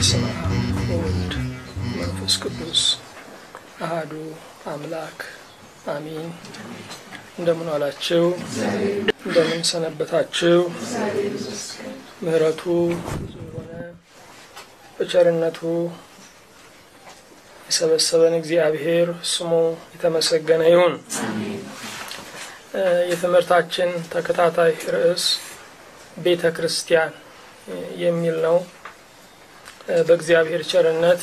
በስመ አብ ወወልድ መንፈስ ቅዱስ አሐዱ አምላክ አሚን። እንደምን ዋላችሁ? እንደምን ሰነበታችሁ? ምሕረቱ ብዙ የሆነ በቸርነቱ የሰበሰበን እግዚአብሔር ስሙ የተመሰገነ ይሁን። የትምህርታችን ተከታታይ ርዕስ ቤተ ክርስቲያን የሚል ነው። በእግዚአብሔር ቸርነት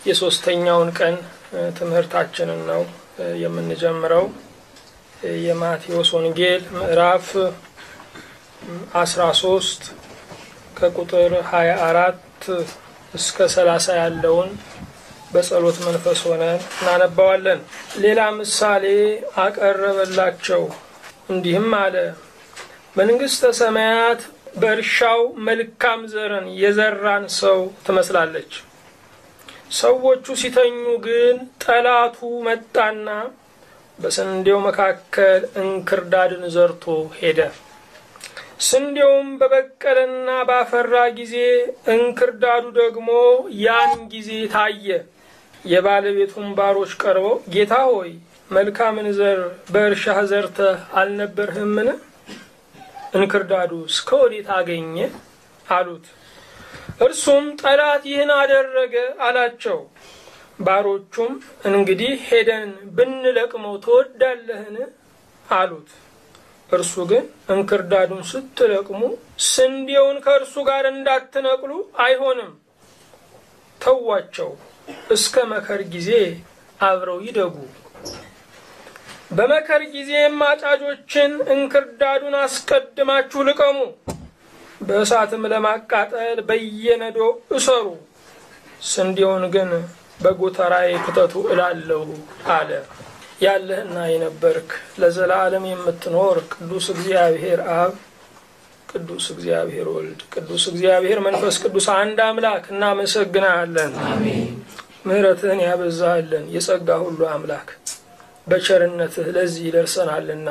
የሶስተኛውን ቀን ትምህርታችንን ነው የምንጀምረው። የማቴዎስ ወንጌል ምዕራፍ 13 ከቁጥር 24 እስከ 30 ያለውን በጸሎት መንፈስ ሆነን እናነባዋለን። ሌላ ምሳሌ አቀረበላቸው፣ እንዲህም አለ። መንግሥተ ሰማያት በእርሻው መልካም ዘርን የዘራን ሰው ትመስላለች። ሰዎቹ ሲተኙ ግን ጠላቱ መጣና በስንዴው መካከል እንክርዳድን ዘርቶ ሄደ። ስንዴውም በበቀለና ባፈራ ጊዜ እንክርዳዱ ደግሞ ያን ጊዜ ታየ። የባለቤቱን ባሮች ቀርበው ጌታ ሆይ፣ መልካምን ዘር በእርሻህ ዘርተህ አልነበርህምን? እንክርዳዱስ ከወዴት አገኘ? አሉት። እርሱም ጠላት ይህን አደረገ አላቸው። ባሮቹም እንግዲህ ሄደን ብንለቅመው ትወዳለህን? አሉት። እርሱ ግን እንክርዳዱን ስትለቅሙ ስንዴውን ከእርሱ ጋር እንዳትነቅሉ አይሆንም፣ ተዋቸው፣ እስከ መከር ጊዜ አብረው ይደጉ። በመከር ጊዜም አጫጆችን እንክርዳዱን አስቀድማችሁ ልቀሙ፣ በእሳትም ለማቃጠል በየነዶ እሰሩ፣ ስንዴውን ግን በጎተራዬ ክተቱ እላለሁ አለ። ያለህና የነበርክ ለዘላለም የምትኖር ቅዱስ እግዚአብሔር አብ፣ ቅዱስ እግዚአብሔር ወልድ፣ ቅዱስ እግዚአብሔር መንፈስ ቅዱስ አንድ አምላክ እናመሰግናለን። ምሕረትህን ያበዛህልን የጸጋ ሁሉ አምላክ በቸርነትህ ለዚህ ደርሰናልና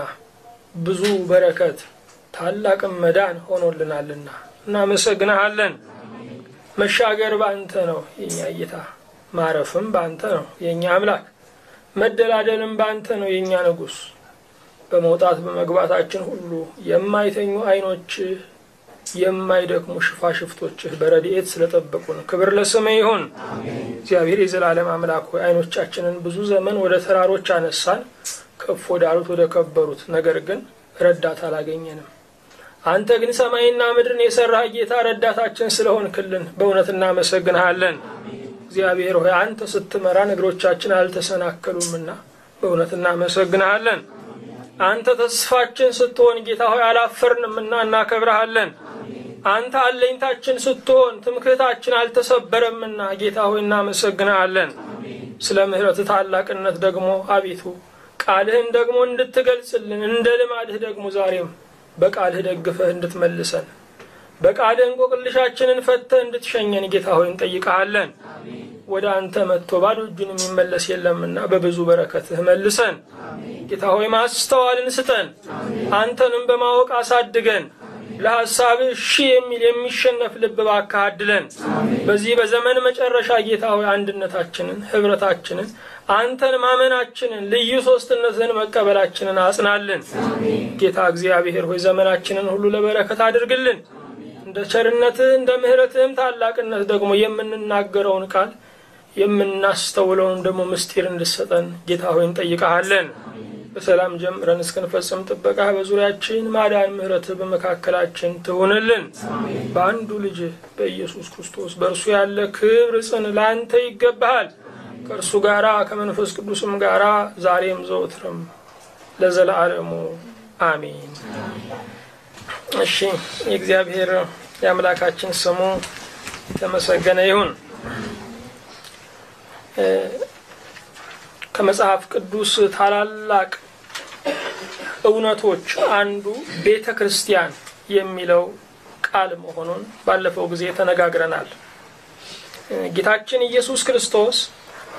ብዙ በረከት ታላቅም መዳን ሆኖልናልና እናመሰግናለን። መሻገር በአንተ ነው የኛ ጌታ፣ ማረፍም በአንተ ነው የኛ አምላክ፣ መደላደልም በአንተ ነው የኛ ንጉሥ። በመውጣት በመግባታችን ሁሉ የማይተኙ ዓይኖችህ የማይደክሙ ሽፋሽፍቶችህ በረድኤት ስለጠበቁን ክብር ለስምህ ይሁን። እግዚአብሔር የዘላለም አምላክ ሆይ፣ ዓይኖቻችንን ብዙ ዘመን ወደ ተራሮች አነሳን፣ ከፍ ወዳሉት ወደ ከበሩት፣ ነገር ግን ረዳት አላገኘንም። አንተ ግን ሰማይና ምድርን የሰራህ ጌታ ረዳታችን ስለሆንክልን በእውነት እናመሰግንሃለን። እግዚአብሔር ሆይ፣ አንተ ስትመራን እግሮቻችን አልተሰናከሉምና በእውነት እናመሰግንሃለን። አንተ ተስፋችን ስትሆን ጌታ ሆይ አላፈርንምና እናከብረሃለን። አንተ አለኝታችን ስትሆን ትምክህታችን አልተሰበረምና ጌታ ሆይ እናመሰግንሃለን። ስለ ምሕረት ታላቅነት ደግሞ አቤቱ ቃልህን ደግሞ እንድትገልጽልን እንደ ልማድህ ደግሞ ዛሬም በቃልህ ደግፈህ እንድትመልሰን በቃልህ እንቆቅልሻችንን ፈተህ እንድትሸኘን ጌታ ሆይ እንጠይቅሃለን። ወደ አንተ መጥቶ ባዶ እጁን የሚመለስ የለምና በብዙ በረከትህ መልሰን። ጌታ ሆይ ማስተዋልን ስጠን፣ አንተንም በማወቅ አሳድገን። ለሐሳብህ እሺ የሚል የሚሸነፍ ልብ እባክህ አድለን። በዚህ በዘመን መጨረሻ ጌታ ሆይ አንድነታችንን፣ ህብረታችንን፣ አንተን ማመናችንን፣ ልዩ ሶስትነትህን መቀበላችንን አጽናልን። ጌታ እግዚአብሔር ሆይ ዘመናችንን ሁሉ ለበረከት አድርግልን። እንደ ቸርነትህ እንደ ምሕረትህም ታላቅነት ደግሞ የምንናገረውን ቃል የምናስተውለውን ደግሞ ምስጢር እንድሰጠን ጌታ ሆይ እንጠይቅሃለን። በሰላም ጀምረን እስክንፈጽም ጥበቃ በዙሪያችን፣ ማዳን ምሕረትህ በመካከላችን ትሁንልን። በአንዱ ልጅ በኢየሱስ ክርስቶስ በእርሱ ያለ ክብር ጽን ለአንተ ይገባሃል። ከእርሱ ጋራ ከመንፈስ ቅዱስም ጋራ ዛሬም ዘወትርም ለዘላለሙ አሜን። እሺ፣ የእግዚአብሔር የአምላካችን ስሙ የተመሰገነ ይሁን። ከመጽሐፍ ቅዱስ ታላላቅ እውነቶች አንዱ ቤተ ክርስቲያን የሚለው ቃል መሆኑን ባለፈው ጊዜ ተነጋግረናል። ጌታችን ኢየሱስ ክርስቶስ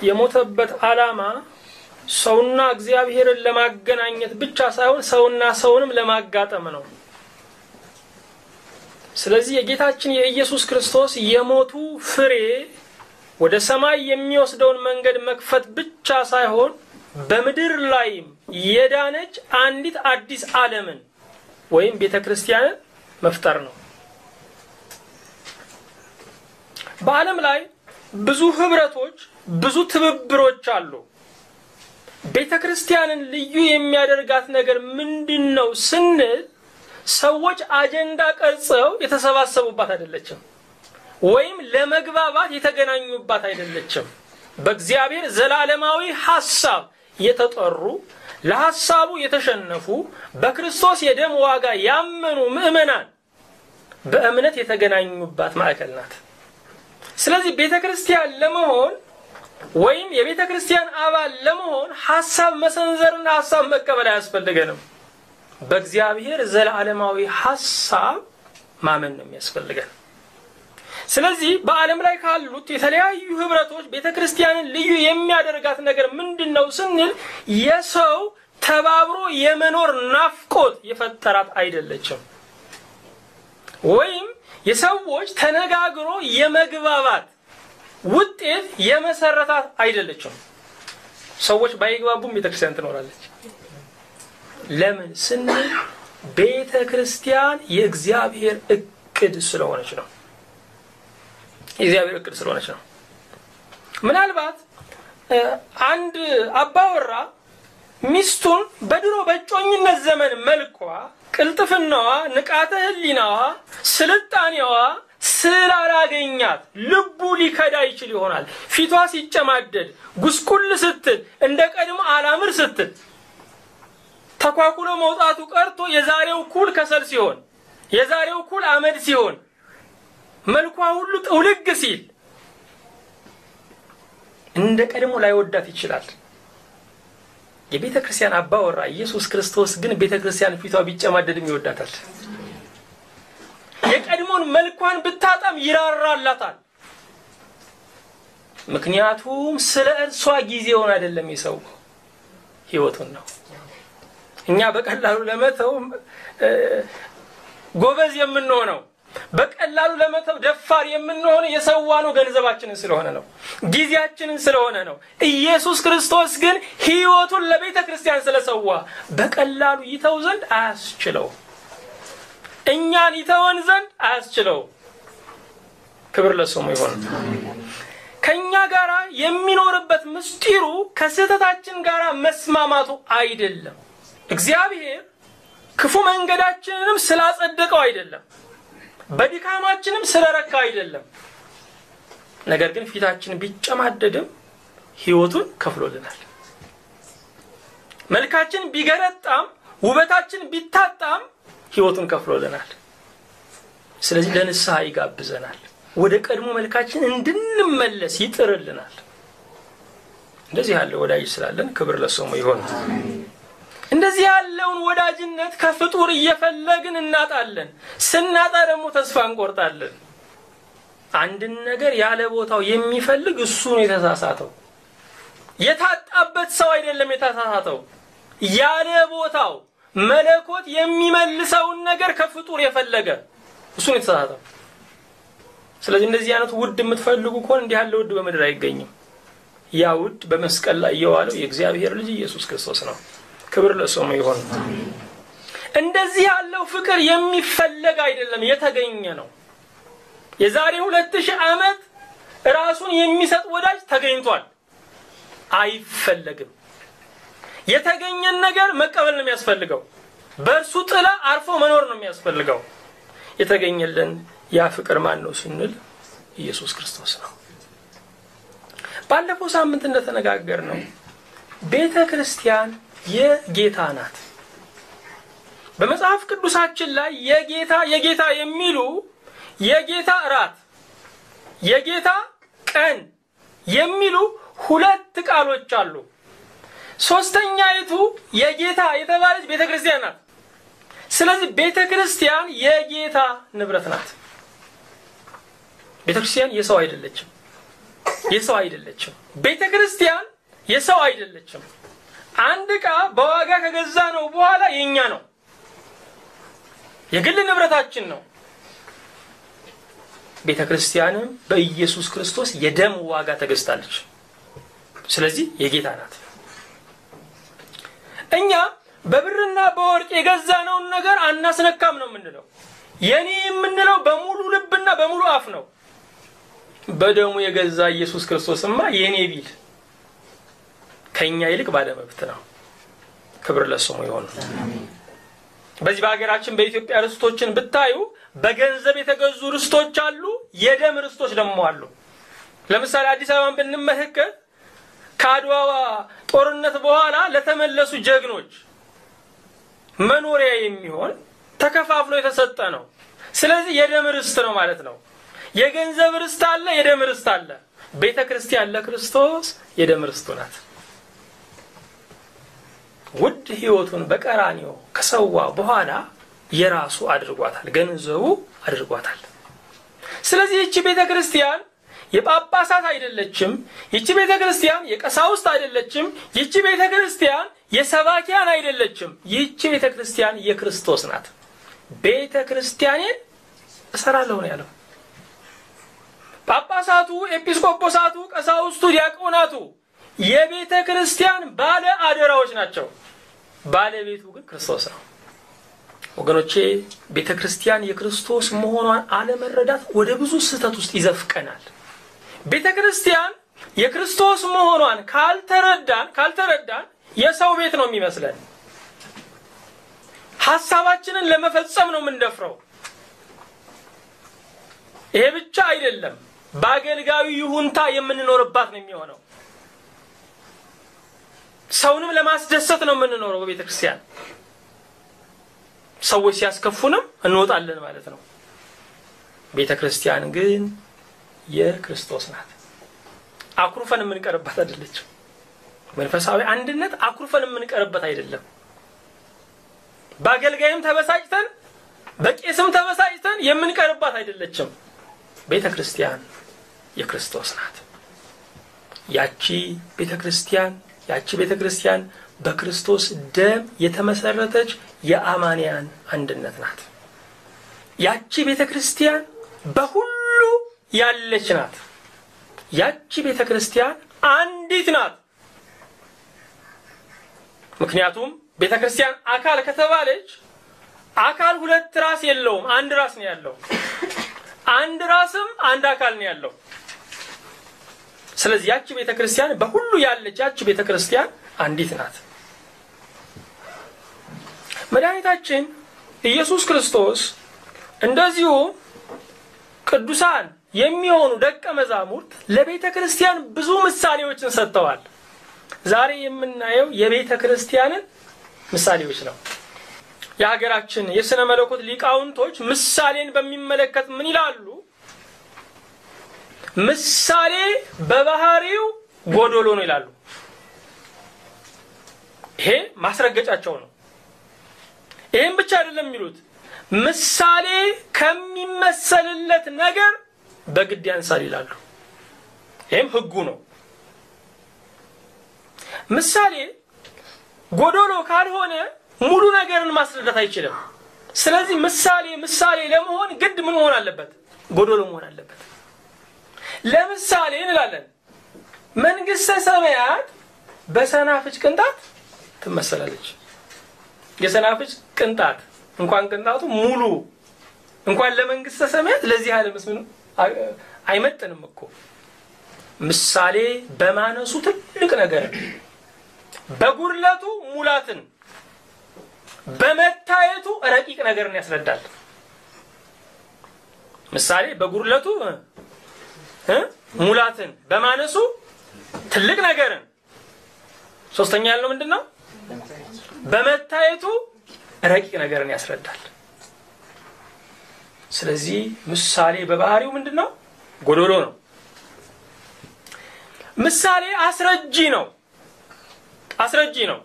የሞተበት ዓላማ ሰውና እግዚአብሔርን ለማገናኘት ብቻ ሳይሆን ሰውና ሰውንም ለማጋጠም ነው። ስለዚህ የጌታችን የኢየሱስ ክርስቶስ የሞቱ ፍሬ ወደ ሰማይ የሚወስደውን መንገድ መክፈት ብቻ ሳይሆን በምድር ላይም የዳነች አንዲት አዲስ ዓለምን ወይም ቤተክርስቲያንን መፍጠር ነው። በዓለም ላይ ብዙ ህብረቶች፣ ብዙ ትብብሮች አሉ። ቤተክርስቲያንን ልዩ የሚያደርጋት ነገር ምንድነው ስንል ሰዎች አጀንዳ ቀርጸው የተሰባሰቡባት አይደለችም፣ ወይም ለመግባባት የተገናኙባት አይደለችም። በእግዚአብሔር ዘላለማዊ ሐሳብ የተጠሩ፣ ለሐሳቡ የተሸነፉ፣ በክርስቶስ የደም ዋጋ ያመኑ ምዕመናን በእምነት የተገናኙባት ማዕከል ናት። ስለዚህ ቤተክርስቲያን ለመሆን ወይም የቤተክርስቲያን አባል ለመሆን ሐሳብ መሰንዘርና ሐሳብ መቀበል አያስፈልገንም። በእግዚአብሔር ዘላለማዊ ሐሳብ ማመን ነው የሚያስፈልገን። ስለዚህ በዓለም ላይ ካሉት የተለያዩ ህብረቶች ቤተክርስቲያንን ልዩ የሚያደርጋት ነገር ምንድነው ስንል የሰው ተባብሮ የመኖር ናፍቆት የፈጠራት አይደለችም፣ ወይም የሰዎች ተነጋግሮ የመግባባት ውጤት የመሰረታት አይደለችም። ሰዎች ባይግባቡም ቤተክርስቲያን ትኖራለች። ለምን ስንል ቤተክርስቲያን የእግዚአብሔር እቅድ ስለሆነች ነው። የእግዚአብሔር እቅድ ስለሆነች ነው። ምናልባት አንድ አባወራ ሚስቱን በድሮ በእጮኝነት ዘመን መልኳ፣ ቅልጥፍናዋ፣ ንቃተ ህሊናዋ፣ ስልጣኔዋ ስላላገኛት ልቡ ሊከዳ ይችል ይሆናል። ፊቷ ሲጨማደድ፣ ጉስቁል ስትል፣ እንደ ቀድሞ አላምር ስትል፣ ተኳኩሎ መውጣቱ ቀርቶ የዛሬው ኩል ከሰል ሲሆን፣ የዛሬው ኩል አመድ ሲሆን፣ መልኳ ሁሉ ጥውልግ ሲል እንደ ቀድሞ ላይወዳት ይችላል። የቤተ ክርስቲያን አባወራ ኢየሱስ ክርስቶስ ግን ቤተ ክርስቲያን ፊቷ ቢጨማደድም ይወዳታል። የቀድሞን መልኳን ብታጣም ይራራላታል። ምክንያቱም ስለ እርሷ ጊዜውን አይደለም የሰዋው፣ ህይወቱን ነው። እኛ በቀላሉ ለመተው ጎበዝ የምንሆነው፣ በቀላሉ ለመተው ደፋር የምንሆነው የሰዋነው ገንዘባችንን ስለሆነ ነው፣ ጊዜያችንን ስለሆነ ነው። ኢየሱስ ክርስቶስ ግን ህይወቱን ለቤተ ክርስቲያን ስለሰዋ በቀላሉ ይተው ዘንድ አያስችለው፣ እኛን ይተወን ዘንድ አያስችለው። ክብር ለስሙ ይሁን። ከኛ ጋራ የሚኖርበት ምስጢሩ ከስህተታችን ጋራ መስማማቱ አይደለም። እግዚአብሔር ክፉ መንገዳችንንም ስላጸደቀው አይደለም፣ በድካማችንም ስለረካ አይደለም። ነገር ግን ፊታችን ቢጨማደድም ህይወቱን ከፍሎልናል። መልካችን ቢገረጣም፣ ውበታችን ቢታጣም ህይወቱን ከፍሎልናል። ስለዚህ ለንስሐ ይጋብዘናል። ወደ ቀድሞ መልካችን እንድንመለስ ይጥርልናል። እንደዚህ ያለ ወዳጅ ስላለን ክብር ለስሙ ይሁን። እንደዚህ ያለውን ወዳጅነት ከፍጡር እየፈለግን እናጣለን። ስናጣ ደግሞ ተስፋ እንቆርጣለን። አንድን ነገር ያለ ቦታው የሚፈልግ እሱ ነው የተሳሳተው። የታጣበት ሰው አይደለም የተሳሳተው። ያለ ቦታው መለኮት የሚመልሰውን ነገር ከፍጡር የፈለገ እሱ ነው የተሳሳተው። ስለዚህ እንደዚህ አይነት ውድ የምትፈልጉ ከሆነ እንዲህ ያለ ውድ በምድር አይገኝም። ያ ውድ በመስቀል ላይ የዋለው የእግዚአብሔር ልጅ ኢየሱስ ክርስቶስ ነው። ክብር ለስሙ ይሁን። እንደዚህ ያለው ፍቅር የሚፈለግ አይደለም፣ የተገኘ ነው። የዛሬ 2000 ዓመት ራሱን የሚሰጥ ወዳጅ ተገኝቷል። አይፈለግም። የተገኘን ነገር መቀበል ነው የሚያስፈልገው። በእርሱ ጥላ አርፎ መኖር ነው የሚያስፈልገው። የተገኘልን ያ ፍቅር ማን ነው ስንል ኢየሱስ ክርስቶስ ነው። ባለፈው ሳምንት እንደተነጋገርነው ቤተ ክርስቲያን የጌታ ናት። በመጽሐፍ ቅዱሳችን ላይ የጌታ የጌታ የሚሉ የጌታ እራት፣ የጌታ ቀን የሚሉ ሁለት ቃሎች አሉ። ሶስተኛይቱ የጌታ የተባለች ቤተክርስቲያን ናት። ስለዚህ ቤተክርስቲያን የጌታ ንብረት ናት። ቤተክርስቲያን የሰው አይደለችም። የሰው አይደለችም። ቤተክርስቲያን የሰው አይደለችም። አንድ ዕቃ በዋጋ ከገዛ ነው በኋላ የኛ ነው፣ የግል ንብረታችን ነው። ቤተ ክርስቲያንም በኢየሱስ ክርስቶስ የደም ዋጋ ተገዝታለች። ስለዚህ የጌታ ናት። እኛ በብርና በወርቅ የገዛነውን ነገር አናስነካም ነው የምንለው። የኔ የምንለው በሙሉ ልብና በሙሉ አፍ ነው። በደሙ የገዛ ኢየሱስ ክርስቶስማ የኔ ቢል ከኛ ይልቅ ባለመብት ነው። ክብር ለስሙ ይሁን። በዚህ በሀገራችን በኢትዮጵያ ርስቶችን ብታዩ በገንዘብ የተገዙ ርስቶች አሉ፣ የደም ርስቶች ደግሞ አሉ። ለምሳሌ አዲስ አበባን ብንመለከት ከአድዋ ጦርነት በኋላ ለተመለሱ ጀግኖች መኖሪያ የሚሆን ተከፋፍሎ የተሰጠ ነው። ስለዚህ የደም ርስት ነው ማለት ነው። የገንዘብ ርስት አለ፣ የደም ርስት አለ። ቤተ ክርስቲያን ለክርስቶስ የደም ርስቱ ናት። ውድ ሕይወቱን በቀራንዮ ከሰዋ በኋላ የራሱ አድርጓታል፣ ገንዘቡ አድርጓታል። ስለዚህ ይህች ቤተ ክርስቲያን የጳጳሳት አይደለችም። ይህች ቤተ ክርስቲያን የቀሳውስት አይደለችም። ይህች ቤተ ክርስቲያን የሰባኪያን አይደለችም። ይህች ቤተ ክርስቲያን የክርስቶስ ናት። ቤተ ክርስቲያኔን እሰራለሁ ነው ያለው። ጳጳሳቱ፣ ኤጲስቆጶሳቱ፣ ቀሳውስቱ፣ ዲያቆናቱ የቤተ ክርስቲያን ባለ አደራዎች ናቸው። ባለቤቱ ግን ክርስቶስ ነው። ወገኖቼ ቤተ ክርስቲያን የክርስቶስ መሆኗን አለመረዳት ወደ ብዙ ስህተት ውስጥ ይዘፍቀናል። ቤተ ክርስቲያን የክርስቶስ መሆኗን ካልተረዳን የሰው ቤት ነው የሚመስለን። ሐሳባችንን ለመፈጸም ነው የምንደፍረው። ይሄ ብቻ አይደለም፣ በአገልጋዩ ይሁንታ የምንኖርባት ነው የሚሆነው። ሰውንም ለማስደሰት ነው የምንኖረው በቤተ ክርስቲያን። ሰዎች ሲያስከፉንም እንወጣለን ማለት ነው። ቤተ ክርስቲያን ግን የክርስቶስ ናት። አኩርፈን የምንቀርባት አይደለችም። መንፈሳዊ አንድነት አኩርፈን የምንቀርበት አይደለም። በአገልጋይም ተበሳጭተን በቄስም ተበሳጭተን የምንቀርባት አይደለችም። ቤተ ክርስቲያን የክርስቶስ ናት። ያቺ ቤተ ክርስቲያን ያቺ ቤተ ክርስቲያን በክርስቶስ ደም የተመሰረተች የአማንያን አንድነት ናት። ያቺ ቤተ ክርስቲያን በሁሉ ያለች ናት። ያቺ ቤተ ክርስቲያን አንዲት ናት። ምክንያቱም ቤተ ክርስቲያን አካል ከተባለች አካል ሁለት ራስ የለውም፣ አንድ ራስ ነው ያለው። አንድ ራስም አንድ አካል ነው ያለው። ስለዚህ ያቺ ቤተ ክርስቲያን በሁሉ ያለች ያቺ ቤተ ክርስቲያን አንዲት ናት። መድኃኒታችን ኢየሱስ ክርስቶስ እንደዚሁ ቅዱሳን የሚሆኑ ደቀ መዛሙርት ለቤተ ክርስቲያን ብዙ ምሳሌዎችን ሰጥተዋል። ዛሬ የምናየው የቤተ ክርስቲያንን ምሳሌዎች ነው። የሀገራችን የስነ መለኮት ሊቃውንቶች ምሳሌን በሚመለከት ምን ይላሉ? ምሳሌ በባህሪው ጎዶሎ ነው ይላሉ። ይሄ ማስረገጫቸው ነው። ይሄን ብቻ አይደለም የሚሉት፣ ምሳሌ ከሚመሰልለት ነገር በግድ ያንሳል ይላሉ። ይሄም ህጉ ነው። ምሳሌ ጎዶሎ ካልሆነ ሙሉ ነገርን ማስረዳት አይችልም። ስለዚህ ምሳሌ ምሳሌ ለመሆን ግድ ምን መሆን አለበት? ጎዶሎ መሆን አለበት። ለምሳሌ እንላለን መንግስተ ሰማያት በሰናፍጭ ቅንጣት ትመሰላለች። የሰናፍጭ ቅንጣት እንኳን ቅንጣቱ ሙሉ እንኳን ለመንግስተ ሰማያት ለዚህ ዓለምስ ምን አይመጥንም እኮ። ምሳሌ በማነሱ ትልቅ ነገር፣ በጉድለቱ ሙላትን፣ በመታየቱ ረቂቅ ነገርን ያስረዳል። ምሳሌ በጉድለቱ ሙላትን፣ በማነሱ ትልቅ ነገርን፣ ሶስተኛ ያልነው ምንድነው? በመታየቱ ረቂቅ ነገርን ያስረዳል። ስለዚህ ምሳሌ በባህሪው ምንድነው? ጎዶሎ ነው። ምሳሌ አስረጂ ነው። አስረጂ ነው።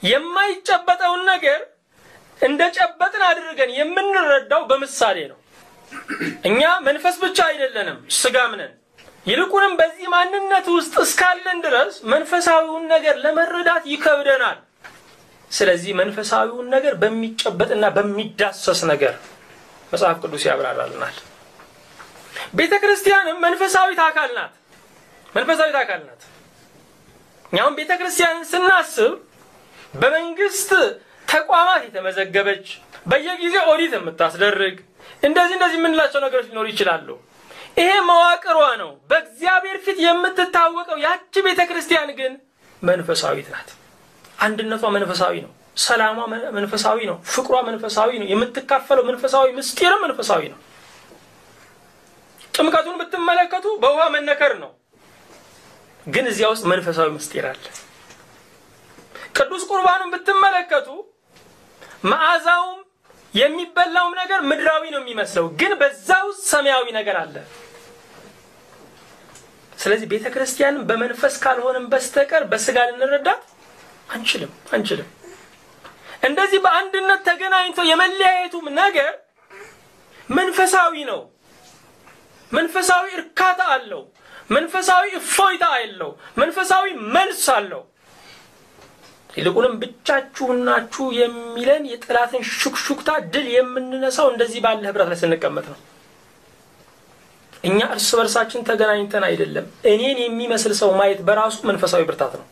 የማይጨበጠውን ነገር እንደጨበጥን አድርገን የምንረዳው በምሳሌ ነው። እኛ መንፈስ ብቻ አይደለንም፣ ስጋም ነን። ይልቁንም በዚህ ማንነት ውስጥ እስካለን ድረስ መንፈሳዊውን ነገር ለመረዳት ይከብደናል። ስለዚህ መንፈሳዊውን ነገር በሚጨበጥና በሚዳሰስ ነገር መጽሐፍ ቅዱስ ያብራራልናል። ቤተ ክርስቲያንም መንፈሳዊት አካል ናት። መንፈሳዊት አካል ናት። እኛም ቤተ ክርስቲያንን ስናስብ በመንግስት ተቋማት የተመዘገበች፣ በየጊዜው ኦዲት የምታስደርግ፣ እንደዚህ እንደዚህ የምንላቸው ነገሮች ሊኖሩ ይችላሉ። ይሄ መዋቅሯ ነው። በእግዚአብሔር ፊት የምትታወቀው ያቺ ቤተ ክርስቲያን ግን መንፈሳዊት ናት። አንድነቷ መንፈሳዊ ነው። ሰላሟ መንፈሳዊ ነው። ፍቅሯ መንፈሳዊ ነው። የምትካፈለው መንፈሳዊ ምስጢርም መንፈሳዊ ነው። ጥምቀቱን ብትመለከቱ በውሃ መነከር ነው፣ ግን እዚያ ውስጥ መንፈሳዊ ምስጢር አለ። ቅዱስ ቁርባኑን ብትመለከቱ መዓዛውም የሚበላውም ነገር ምድራዊ ነው የሚመስለው፣ ግን በዛ ውስጥ ሰማያዊ ነገር አለ። ስለዚህ ቤተ ክርስቲያንን በመንፈስ ካልሆነም በስተቀር በስጋ ልንረዳት አንችልም አንችልም። እንደዚህ በአንድነት ተገናኝቶ የመለያየቱም ነገር መንፈሳዊ ነው። መንፈሳዊ እርካታ አለው። መንፈሳዊ እፎይታ አለው። መንፈሳዊ መልስ አለው። ይልቁንም ብቻችሁን ናችሁ የሚለን የጠላትን ሹክሹክታ ድል የምንነሳው እንደዚህ ባለ ህብረት ላይ ስንቀመጥ ነው። እኛ እርስ በርሳችን ተገናኝተን አይደለም። እኔን የሚመስል ሰው ማየት በራሱ መንፈሳዊ ብርታት ነው።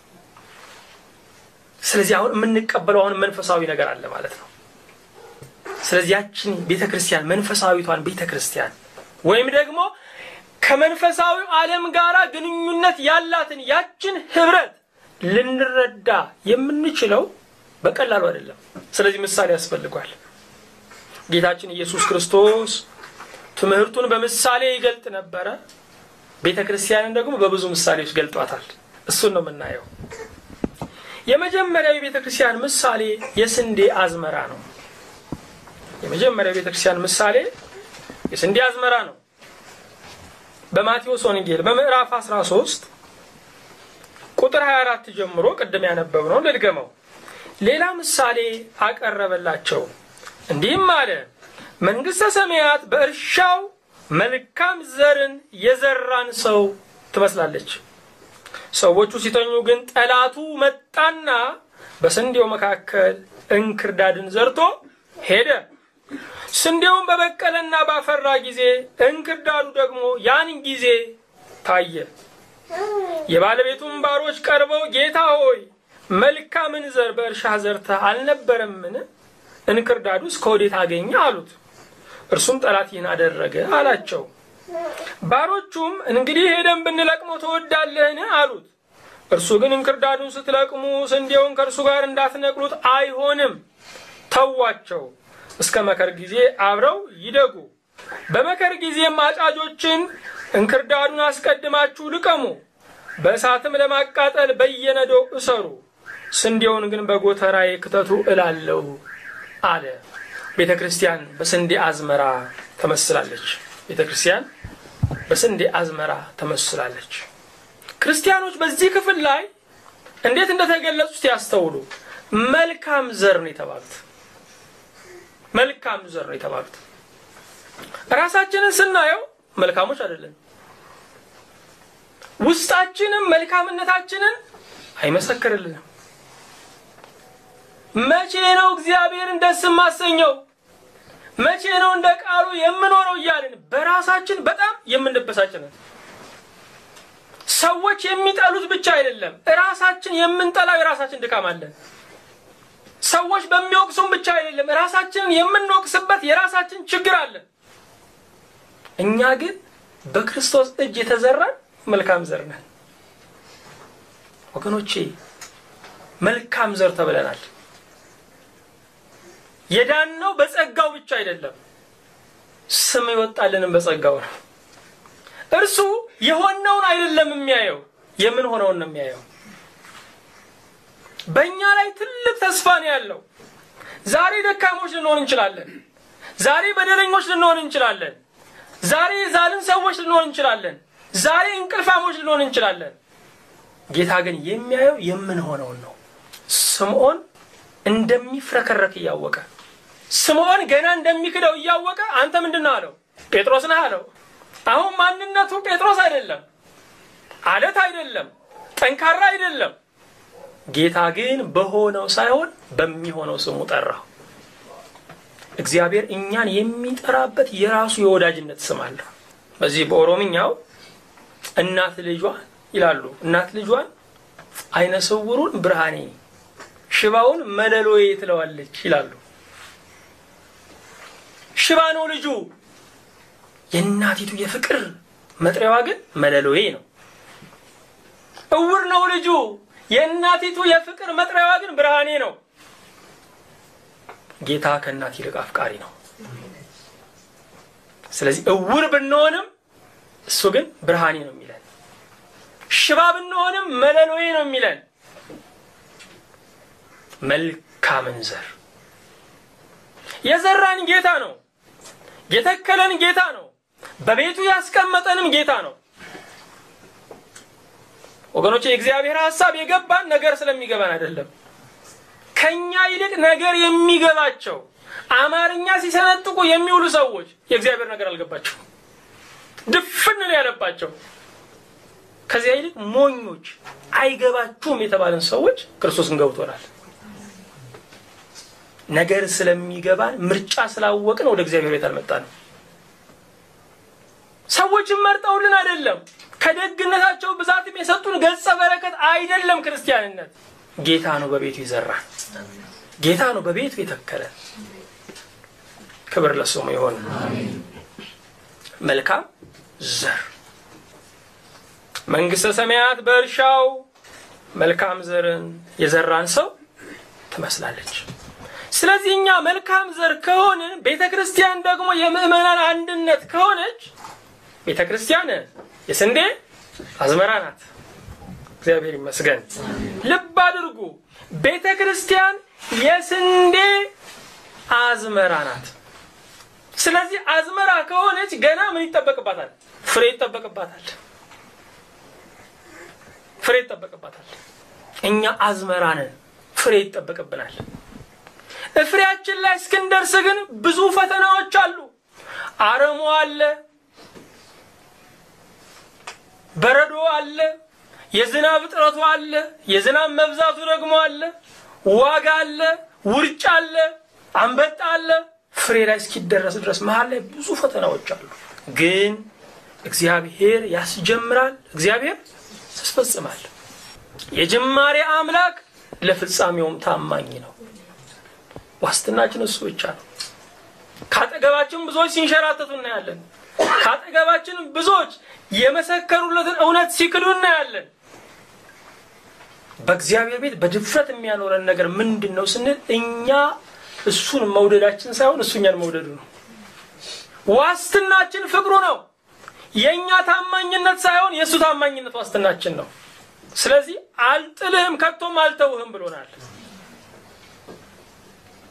ስለዚህ አሁን የምንቀበለው አሁን መንፈሳዊ ነገር አለ ማለት ነው። ስለዚህ ያችን ቤተክርስቲያን፣ መንፈሳዊቷን ቤተክርስቲያን ወይም ደግሞ ከመንፈሳዊው ዓለም ጋር ግንኙነት ያላትን ያችን ህብረት ልንረዳ የምንችለው በቀላሉ አይደለም። ስለዚህ ምሳሌ ያስፈልጓል። ጌታችን ኢየሱስ ክርስቶስ ትምህርቱን በምሳሌ ይገልጥ ነበረ። ቤተክርስቲያንን ደግሞ በብዙ ምሳሌዎች ገልጧታል። እሱን ነው የምናየው። የመጀመሪያው የቤተክርስቲያን ምሳሌ የስንዴ አዝመራ ነው። የመጀመሪያው የቤተክርስቲያን ምሳሌ የስንዴ አዝመራ ነው። በማቴዎስ ወንጌል በምዕራፍ 13 ቁጥር 24 ጀምሮ ቅድም ያነበብነው ልድገመው። ሌላ ምሳሌ አቀረበላቸው፣ እንዲህም አለ። መንግሥተ ሰማያት በእርሻው መልካም ዘርን የዘራን ሰው ትመስላለች። ሰዎቹ ሲተኙ ግን ጠላቱ መጣና በስንዴው መካከል እንክርዳድን ዘርቶ ሄደ። ስንዴውን በበቀለና ባፈራ ጊዜ እንክርዳዱ ደግሞ ያን ጊዜ ታየ። የባለቤቱም ባሮች ቀርበው ጌታ ሆይ፣ መልካምን ዘር በእርሻህ ዘርተህ አልነበረምን? እንክርዳዱስ ከወዴት አገኘ? አሉት። እርሱም ጠላት ይህን አደረገ አላቸው። ባሮቹም እንግዲህ ሄደን ብንለቅመው ትወዳለህን? አሉት። እርሱ ግን እንክርዳዱን ስትለቅሙ ስንዴውን ከእርሱ ጋር እንዳትነቅሉት አይሆንም፣ ተዋቸው፣ እስከ መከር ጊዜ አብረው ይደጉ። በመከር ጊዜም አጫጆችን እንክርዳዱን አስቀድማችሁ ልቀሙ፣ በእሳትም ለማቃጠል በየነዶው እሰሩ፣ ስንዴውን ግን በጎተራዬ ክተቱ እላለሁ አለ። ቤተ ክርስቲያን በስንዴ አዝመራ ተመስላለች። ቤተ ክርስቲያን በስንዴ አዝመራ ተመስላለች። ክርስቲያኖች በዚህ ክፍል ላይ እንዴት እንደተገለጹት ያስተውሉ። መልካም ዘር ነው የተባሉት። መልካም ዘር ነው የተባሉት። ራሳችንን ስናየው መልካሞች አይደለም። ውስጣችንም መልካምነታችንን አይመሰክርልንም። መቼ ነው እግዚአብሔርን ደስ የማሰኘው? መቼ ነው እንደ ቃሉ የምኖረው እያልን በራሳችን በጣም የምንበሳጭ ነን። ሰዎች የሚጠሉት ብቻ አይደለም፣ ራሳችን የምንጠላው የራሳችን ድካም አለን። ሰዎች በሚወቅሱን ብቻ አይደለም፣ ራሳችንን የምንወቅስበት የራሳችን ችግር አለን። እኛ ግን በክርስቶስ እጅ የተዘራን መልካም ዘር ነን። ወገኖቼ፣ መልካም ዘር ተብለናል። የዳነው በጸጋው ብቻ አይደለም፣ ስም ይወጣልንም በጸጋው ነው። እርሱ የሆነውን አይደለም የሚያየው፣ የምን ሆነውን ነው የሚያየው። በእኛ ላይ ትልቅ ተስፋ ነው ያለው። ዛሬ ደካሞች ልንሆን እንችላለን። ዛሬ በደለኞች ልንሆን እንችላለን። ዛሬ የዛልን ሰዎች ልንሆን እንችላለን። ዛሬ እንቅልፋሞች ልንሆን እንችላለን። ጌታ ግን የሚያየው የምንሆነውን ነው። ስምዖን እንደሚፍረከረክ እያወቀ፣ ስምዖን ገና እንደሚክደው እያወቀ አንተ ምንድን ነው አለው? ጴጥሮስ ነህ አለው። አሁን ማንነቱ ጴጥሮስ አይደለም፣ አለት አይደለም፣ ጠንካራ አይደለም። ጌታ ግን በሆነው ሳይሆን በሚሆነው ስሙ ጠራው። እግዚአብሔር እኛን የሚጠራበት የራሱ የወዳጅነት ስም አለው። በዚህ በኦሮምኛው እናት ልጇን ይላሉ። እናት ልጇን አይነ ስውሩን ብርሃኔ፣ ሽባውን መለሎዬ ትለዋለች ይላሉ። ሽባ ነው ልጁ፣ የእናቲቱ የፍቅር መጥሪያዋ ግን መለሎዬ ነው። እውር ነው ልጁ፣ የእናቲቱ የፍቅር መጥሪያዋ ግን ብርሃኔ ነው። ጌታ ከእናት ይልቅ አፍቃሪ ነው። ስለዚህ እውር ብንሆንም እሱ ግን ብርሃኔ ነው የሚለን፣ ሽባ ብንሆንም መለሎዬ ነው የሚለን። መልካምን ዘር የዘራን ጌታ ነው፣ የተከለን ጌታ ነው፣ በቤቱ ያስቀመጠንም ጌታ ነው። ወገኖች፣ የእግዚአብሔር ሐሳብ የገባን ነገር ስለሚገባን አይደለም። ከኛ ይልቅ ነገር የሚገባቸው አማርኛ ሲሰነጥቁ የሚውሉ ሰዎች የእግዚአብሔር ነገር አልገባቸው፣ ድፍን ነው ያለባቸው። ከዚያ ይልቅ ሞኞች አይገባችሁም የተባለን ሰዎች ክርስቶስን ገብቶናል። ነገር ስለሚገባን ምርጫ ስላወቅን ወደ እግዚአብሔር ቤት አልመጣንም። ሰዎችን መርጠውልን አይደለም፣ ከደግነታቸው ብዛትም የሰጡን ገጸ በረከት አይደለም። ክርስቲያንነት ጌታ ነው በቤቱ ይዘራል፣ ጌታ ነው በቤቱ የተከለን። ክብር ለስሙ ይሁን። መልካም ዘር መንግሥተ ሰማያት በእርሻው መልካም ዘርን የዘራን ሰው ትመስላለች። ስለዚህ እኛ መልካም ዘር ከሆንን፣ ቤተ ክርስቲያን ደግሞ የምዕመናን አንድነት ከሆነች፣ ቤተ ክርስቲያን የስንዴ አዝመራ ናት። እግዚአብሔር ይመስገን። ልብ አድርጉ፣ ቤተ ክርስቲያን የስንዴ አዝመራ ናት። ስለዚህ አዝመራ ከሆነች ገና ምን ይጠበቅባታል? ፍሬ ይጠበቅባታል። ፍሬ ይጠበቅባታል። እኛ አዝመራ ነን፣ ፍሬ ይጠበቅብናል። ፍሬያችን ላይ እስክንደርስ ግን ብዙ ፈተናዎች አሉ። አረሞ አለ፣ በረዶ አለ፣ የዝናብ እጥረቱ አለ፣ የዝናብ መብዛቱ ደግሞ አለ፣ ዋጋ አለ፣ ውርጭ አለ፣ አንበጣ አለ። ፍሬ ላይ እስኪደረስ ድረስ መሀል ላይ ብዙ ፈተናዎች አሉ። ግን እግዚአብሔር ያስጀምራል፣ እግዚአብሔር ያስፈጽማል። የጅማሬ አምላክ ለፍጻሜውም ታማኝ ነው። ዋስትናችን እሱ ብቻ ነው። ካጠገባችን ብዙዎች ሲንሸራተቱ እናያለን። ካጠገባችን ብዙዎች የመሰከሩለትን እውነት ሲክዱ እናያለን። በእግዚአብሔር ቤት በድፍረት የሚያኖረን ነገር ምንድን ነው ስንል እኛ እሱን መውደዳችን ሳይሆን እሱ እኛን መውደዱ ነው። ዋስትናችን ፍቅሩ ነው። የእኛ ታማኝነት ሳይሆን የእሱ ታማኝነት ዋስትናችን ነው። ስለዚህ አልጥልህም ከቶም አልተውህም ብሎናል።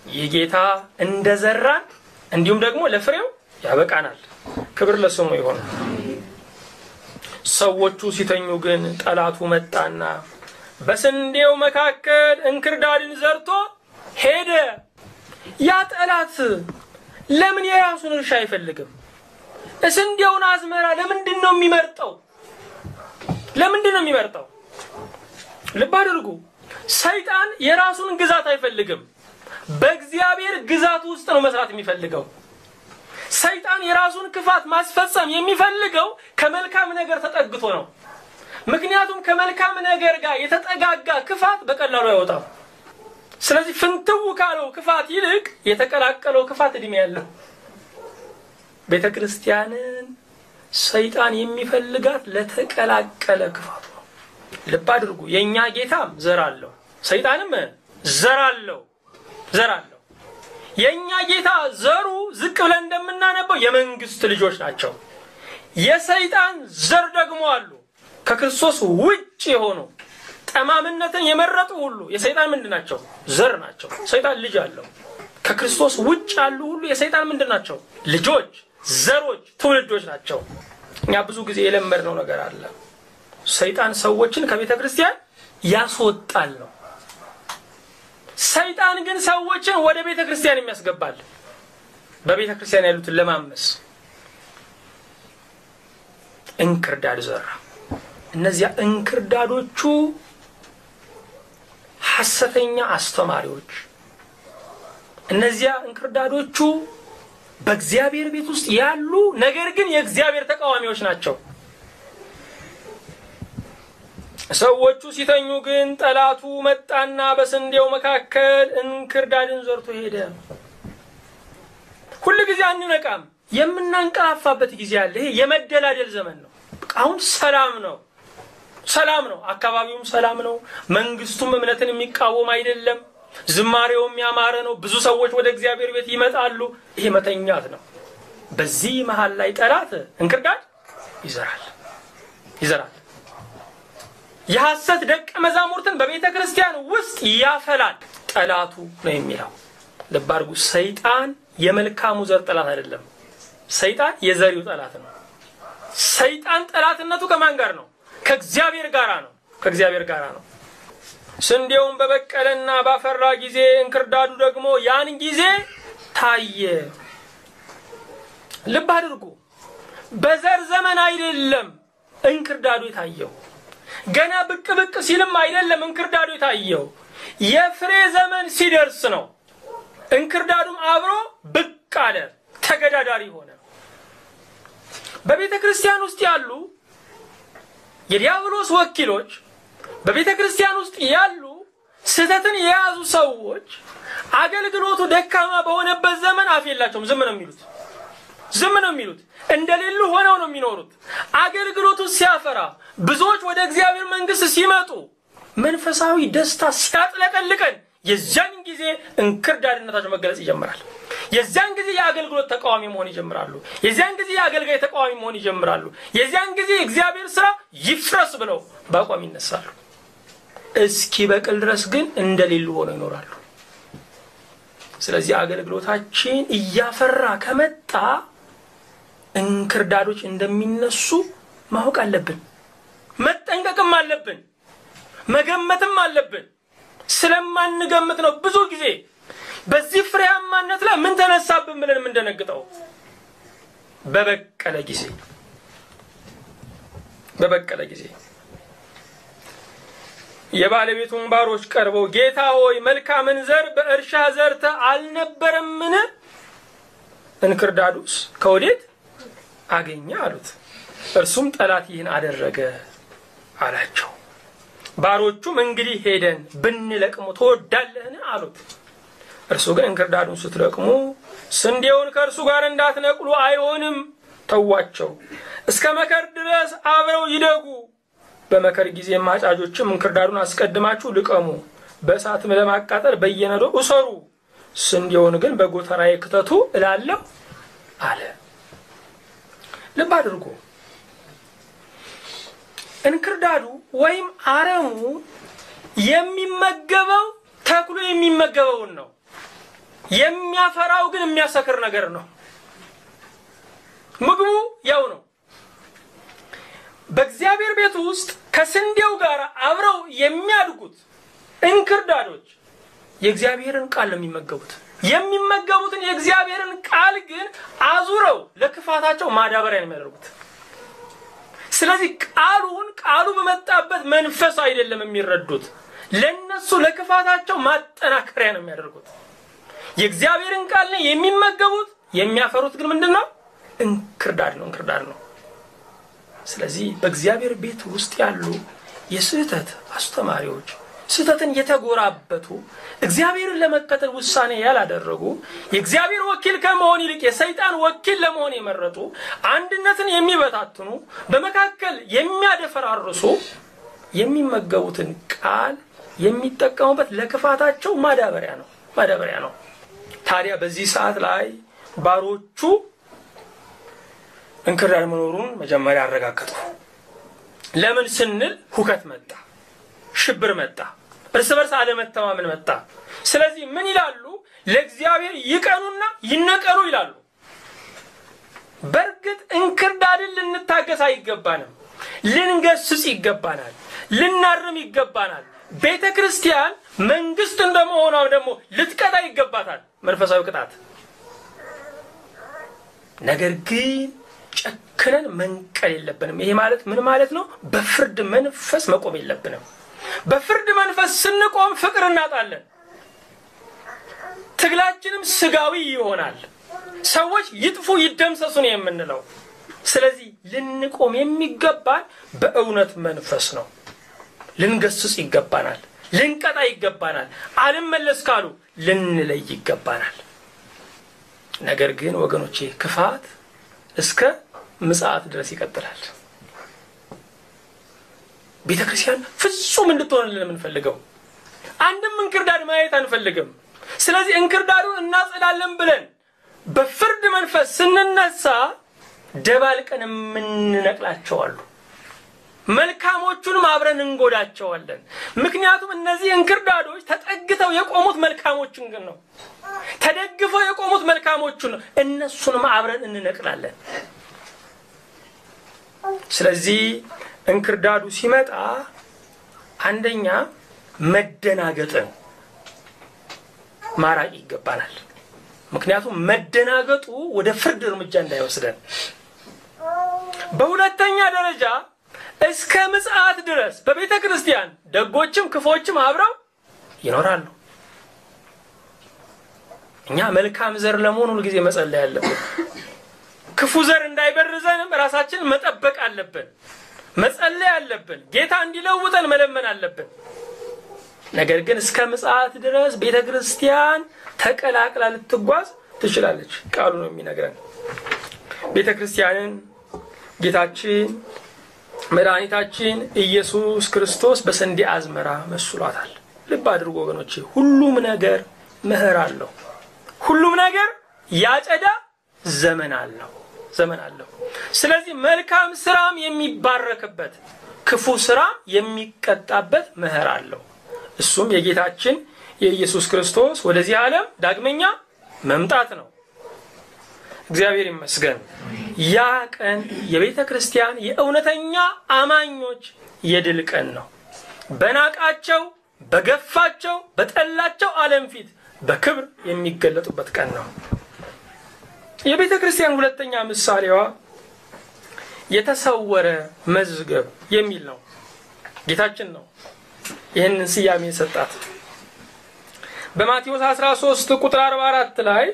ይህ ጌታ እንደዘራን እንዲሁም ደግሞ ለፍሬው ያበቃናል። ክብር ለስሙ ይሁን። ሰዎቹ ሲተኙ ግን ጠላቱ መጣና በስንዴው መካከል እንክርዳድን ዘርቶ ሄደ። ያ ጠላት ለምን የራሱን እርሻ አይፈልግም? ስንዴውን አዝመራ ለምንድን ነው የሚመርጠው? ለምንድን ነው የሚመርጠው? ልብ አድርጉ። ሰይጣን የራሱን ግዛት አይፈልግም። በእግዚአብሔር ግዛት ውስጥ ነው መስራት የሚፈልገው። ሰይጣን የራሱን ክፋት ማስፈጸም የሚፈልገው ከመልካም ነገር ተጠግቶ ነው። ምክንያቱም ከመልካም ነገር ጋር የተጠጋጋ ክፋት በቀላሉ አይወጣም። ስለዚህ ፍንትው ካለው ክፋት ይልቅ የተቀላቀለው ክፋት እድሜ ያለው። ቤተ ክርስቲያንን ሰይጣን የሚፈልጋት ለተቀላቀለ ክፋቱ ነው። ልብ አድርጉ። የእኛ ጌታም ዘር አለው፣ ሰይጣንም ዘር አለው ዘር አለው። የእኛ ጌታ ዘሩ ዝቅ ብለን እንደምናነበው የመንግስት ልጆች ናቸው። የሰይጣን ዘር ደግሞ አሉ፣ ከክርስቶስ ውጭ የሆኑ ጠማምነትን የመረጡ ሁሉ የሰይጣን ምንድን ናቸው? ዘር ናቸው። ሰይጣን ልጅ አለው። ከክርስቶስ ውጭ ያሉ ሁሉ የሰይጣን ምንድን ናቸው? ልጆች፣ ዘሮች፣ ትውልዶች ናቸው። እኛ ብዙ ጊዜ የለመድነው ነገር አለ። ሰይጣን ሰዎችን ከቤተ ክርስቲያን ያስወጣል ነው። ሰይጣን ግን ሰዎችን ወደ ቤተ ክርስቲያን የሚያስገባል፣ በቤተ ክርስቲያን ያሉትን ለማመስ። እንክርዳድ ዘራ። እነዚያ እንክርዳዶቹ ሐሰተኛ አስተማሪዎች፣ እነዚያ እንክርዳዶቹ በእግዚአብሔር ቤት ውስጥ ያሉ ነገር ግን የእግዚአብሔር ተቃዋሚዎች ናቸው። ሰዎቹ ሲተኙ ግን ጠላቱ መጣና በስንዴው መካከል እንክርዳድን ዘርቶ ሄደ። ሁሉ ጊዜ አንነቃም፣ የምናንቀላፋበት ጊዜ አለ። ይሄ የመደላደል ዘመን ነው። አሁን ሰላም ነው፣ ሰላም ነው። አካባቢውም ሰላም ነው። መንግስቱም እምነትን የሚቃወም አይደለም። ዝማሬውም ያማረ ነው። ብዙ ሰዎች ወደ እግዚአብሔር ቤት ይመጣሉ። ይሄ መተኛት ነው። በዚህ መሃል ላይ ጠላት እንክርዳድ ይዘራል ይዘራል። የሐሰት ደቀ መዛሙርትን በቤተ ክርስቲያን ውስጥ ያፈላል። ጠላቱ ነው የሚለው። ልብ አድርጉ። ሰይጣን የመልካሙ ዘር ጠላት አይደለም። ሰይጣን የዘሪው ጠላት ነው። ሰይጣን ጠላትነቱ ከማን ጋር ነው? ከእግዚአብሔር ጋር ነው። ከእግዚአብሔር ጋር ነው። ስንዴውን በበቀለና ባፈራ ጊዜ እንክርዳዱ ደግሞ ያን ጊዜ ታየ። ልብ አድርጉ። በዘር ዘመን አይደለም እንክርዳዱ የታየው። ገና ብቅ ብቅ ሲልም አይደለም እንክርዳዱ የታየው። የፍሬ ዘመን ሲደርስ ነው። እንክርዳዱም አብሮ ብቅ አለ፣ ተገዳዳሪ ሆነ። በቤተ ክርስቲያን ውስጥ ያሉ የዲያብሎስ ወኪሎች፣ በቤተ ክርስቲያን ውስጥ ያሉ ስህተትን የያዙ ሰዎች አገልግሎቱ ደካማ በሆነበት ዘመን አፍ የላቸውም። ዝም ነው የሚሉት፣ ዝም ነው የሚሉት። እንደሌሉ ሆነው ነው የሚኖሩት። አገልግሎቱ ሲያፈራ፣ ብዙዎች ወደ እግዚአብሔር መንግሥት ሲመጡ፣ መንፈሳዊ ደስታ ሲያጥለቀልቀን፣ የዚያን ጊዜ እንክርዳድነታቸው መገለጽ ይጀምራል። የዚያን ጊዜ የአገልግሎት ተቃዋሚ መሆን ይጀምራሉ። የዚያን ጊዜ የአገልጋይ ተቃዋሚ መሆን ይጀምራሉ። የዚያን ጊዜ የእግዚአብሔር ስራ ይፍረስ ብለው በአቋም ይነሳሉ። እስኪ በቅል ድረስ ግን እንደሌሉ ሆነው ይኖራሉ። ስለዚህ አገልግሎታችን እያፈራ ከመጣ እንክርዳዶች እንደሚነሱ ማወቅ አለብን። መጠንቀቅም አለብን። መገመትም አለብን። ስለማንገምት ነው ብዙ ጊዜ በዚህ ፍሬያማነት ላይ ምን ተነሳብን ብለን የምንደነግጠው። በበቀለ ጊዜ በበቀለ ጊዜ የባለቤቱን ባሮች ቀርበው ጌታ ሆይ መልካምን ዘር በእርሻ ዘርተህ አልነበረምን? እንክርዳዱስ ከወዴት አገኘ አሉት። እርሱም ጠላት ይህን አደረገ አላቸው። ባሮቹም እንግዲህ ሄደን ብንለቅሙ ትወዳለህን? አሉት። እርሱ ግን እንክርዳዱን ስትለቅሙ ስንዴውን ከእርሱ ጋር እንዳትነቅሉ አይሆንም፣ ተዋቸው፣ እስከ መከር ድረስ አብረው ይደጉ። በመከር ጊዜ ማጫጆችም እንክርዳዱን አስቀድማችሁ ልቀሙ፣ በእሳትም ለማቃጠል በየነዶ እሰሩ፣ ስንዴውን ግን በጎተራዬ ክተቱ እላለሁ አለ። ልብ አድርጎ እንክርዳዱ ወይም አረሙ የሚመገበው ተክሎ የሚመገበውን ነው። የሚያፈራው ግን የሚያሰክር ነገር ነው። ምግቡ ያው ነው። በእግዚአብሔር ቤት ውስጥ ከስንዴው ጋር አብረው የሚያድጉት እንክርዳዶች የእግዚአብሔርን ቃል ነው የሚመገቡት። የሚመገቡትን የእግዚአብሔርን ቃል ግን አዙረው ለክፋታቸው ማዳበሪያ ነው የሚያደርጉት። ስለዚህ ቃሉን ቃሉ በመጣበት መንፈስ አይደለም የሚረዱት፣ ለነሱ ለክፋታቸው ማጠናከሪያ ነው የሚያደርጉት። የእግዚአብሔርን ቃል ነው የሚመገቡት፣ የሚያፈሩት ግን ምንድነው? እንክርዳድ ነው፣ እንክርዳድ ነው። ስለዚህ በእግዚአብሔር ቤት ውስጥ ያሉ የስህተት አስተማሪዎች፣ ስህተትን የተጎራበቱ፣ እግዚአብሔርን ለመከተል ውሳኔ ያላደረጉ፣ የእግዚአብሔር ወኪል ከመሆን ይልቅ የሰይጣን ወኪል ለመሆን የመረጡ፣ አንድነትን የሚበታትኑ፣ በመካከል የሚያደፈራርሱ የሚመገቡትን ቃል የሚጠቀሙበት ለክፋታቸው ማዳበሪያ ነው፣ ማዳበሪያ ነው። ታዲያ በዚህ ሰዓት ላይ ባሮቹ እንክርዳድ መኖሩን መጀመሪያ አረጋገጡ። ለምን ስንል ሁከት መጣ፣ ሽብር መጣ፣ እርስ በርስ አለመተማመን መጣ። ስለዚህ ምን ይላሉ? ለእግዚአብሔር ይቀኑና ይነቀሉ ይላሉ። በእርግጥ እንክርዳድን ልንታገስ አይገባንም። ልንገስጽ ይገባናል። ልናርም ይገባናል። ቤተ ክርስቲያን መንግስት እንደመሆኗ ደግሞ ልትቀጣ ይገባታል፣ መንፈሳዊ ቅጣት። ነገር ግን ጨክነን መንቀል የለብንም። ይሄ ማለት ምን ማለት ነው? በፍርድ መንፈስ መቆም የለብንም። በፍርድ መንፈስ ስንቆም ፍቅር እናጣለን። ትግላችንም ስጋዊ ይሆናል። ሰዎች ይጥፉ ይደምሰሱ ነው የምንለው። ስለዚህ ልንቆም የሚገባን በእውነት መንፈስ ነው። ልንገስጽ ይገባናል። ልንቀጣ ይገባናል። አልመለስ ካሉ ልንለይ ይገባናል። ነገር ግን ወገኖቼ ክፋት እስከ ምጽአት ድረስ ይቀጥላል። ቤተክርስቲያን ፍጹም እንድትሆንልን የምንፈልገው አንድም እንክርዳድ ማየት አንፈልግም። ስለዚህ እንክርዳዱን እናጸዳለን ብለን በፍርድ መንፈስ ስንነሳ ደባልቀን የምንነቅላቸው አሉ። መልካሞቹንም አብረን እንጎዳቸዋለን። ምክንያቱም እነዚህ እንክርዳዶች ተጠግተው የቆሙት መልካሞቹን ግን ነው። ተደግፈው የቆሙት መልካሞቹን ነው። እነሱንም አብረን እንነቅላለን። ስለዚህ እንክርዳዱ ሲመጣ አንደኛ መደናገጥን ማራቅ ይገባናል። ምክንያቱም መደናገጡ ወደ ፍርድ እርምጃ እንዳይወስደን። በሁለተኛ ደረጃ እስከ ምጽአት ድረስ በቤተ ክርስቲያን ደጎችም ክፎችም አብረው ይኖራሉ። እኛ መልካም ዘር ለመሆን ሁል ጊዜ መጸለይ አለብን። ክፉ ዘር እንዳይበርዘንም ራሳችንን መጠበቅ አለብን። መጸለይ አለብን። ጌታ እንዲለውጠን መለመን አለብን። ነገር ግን እስከ ምጽአት ድረስ ቤተ ክርስቲያን ተቀላቅላ ልትጓዝ ትችላለች። ቃሉ ነው የሚነግረን። ቤተ ክርስቲያንን ጌታችን መድኃኒታችን ኢየሱስ ክርስቶስ በስንዴ አዝመራ መስሏታል። ልብ አድርጎ ወገኖቼ፣ ሁሉም ነገር መኸር አለው። ሁሉም ነገር ያጨዳ ዘመን አለው ዘመን አለው። ስለዚህ መልካም ስራም የሚባረክበት ክፉ ስራም የሚቀጣበት መኸር አለው። እሱም የጌታችን የኢየሱስ ክርስቶስ ወደዚህ ዓለም ዳግመኛ መምጣት ነው። እግዚአብሔር ይመስገን። ያ ቀን የቤተ ክርስቲያን የእውነተኛ አማኞች የድል ቀን ነው። በናቃቸው፣ በገፋቸው፣ በጠላቸው ዓለም ፊት በክብር የሚገለጡበት ቀን ነው። የቤተ ክርስቲያን ሁለተኛ ምሳሌዋ የተሰወረ መዝገብ የሚል ነው። ጌታችን ነው ይህንን ስያሜ ሰጣት። በማቴዎስ 13 ቁጥር 44 ላይ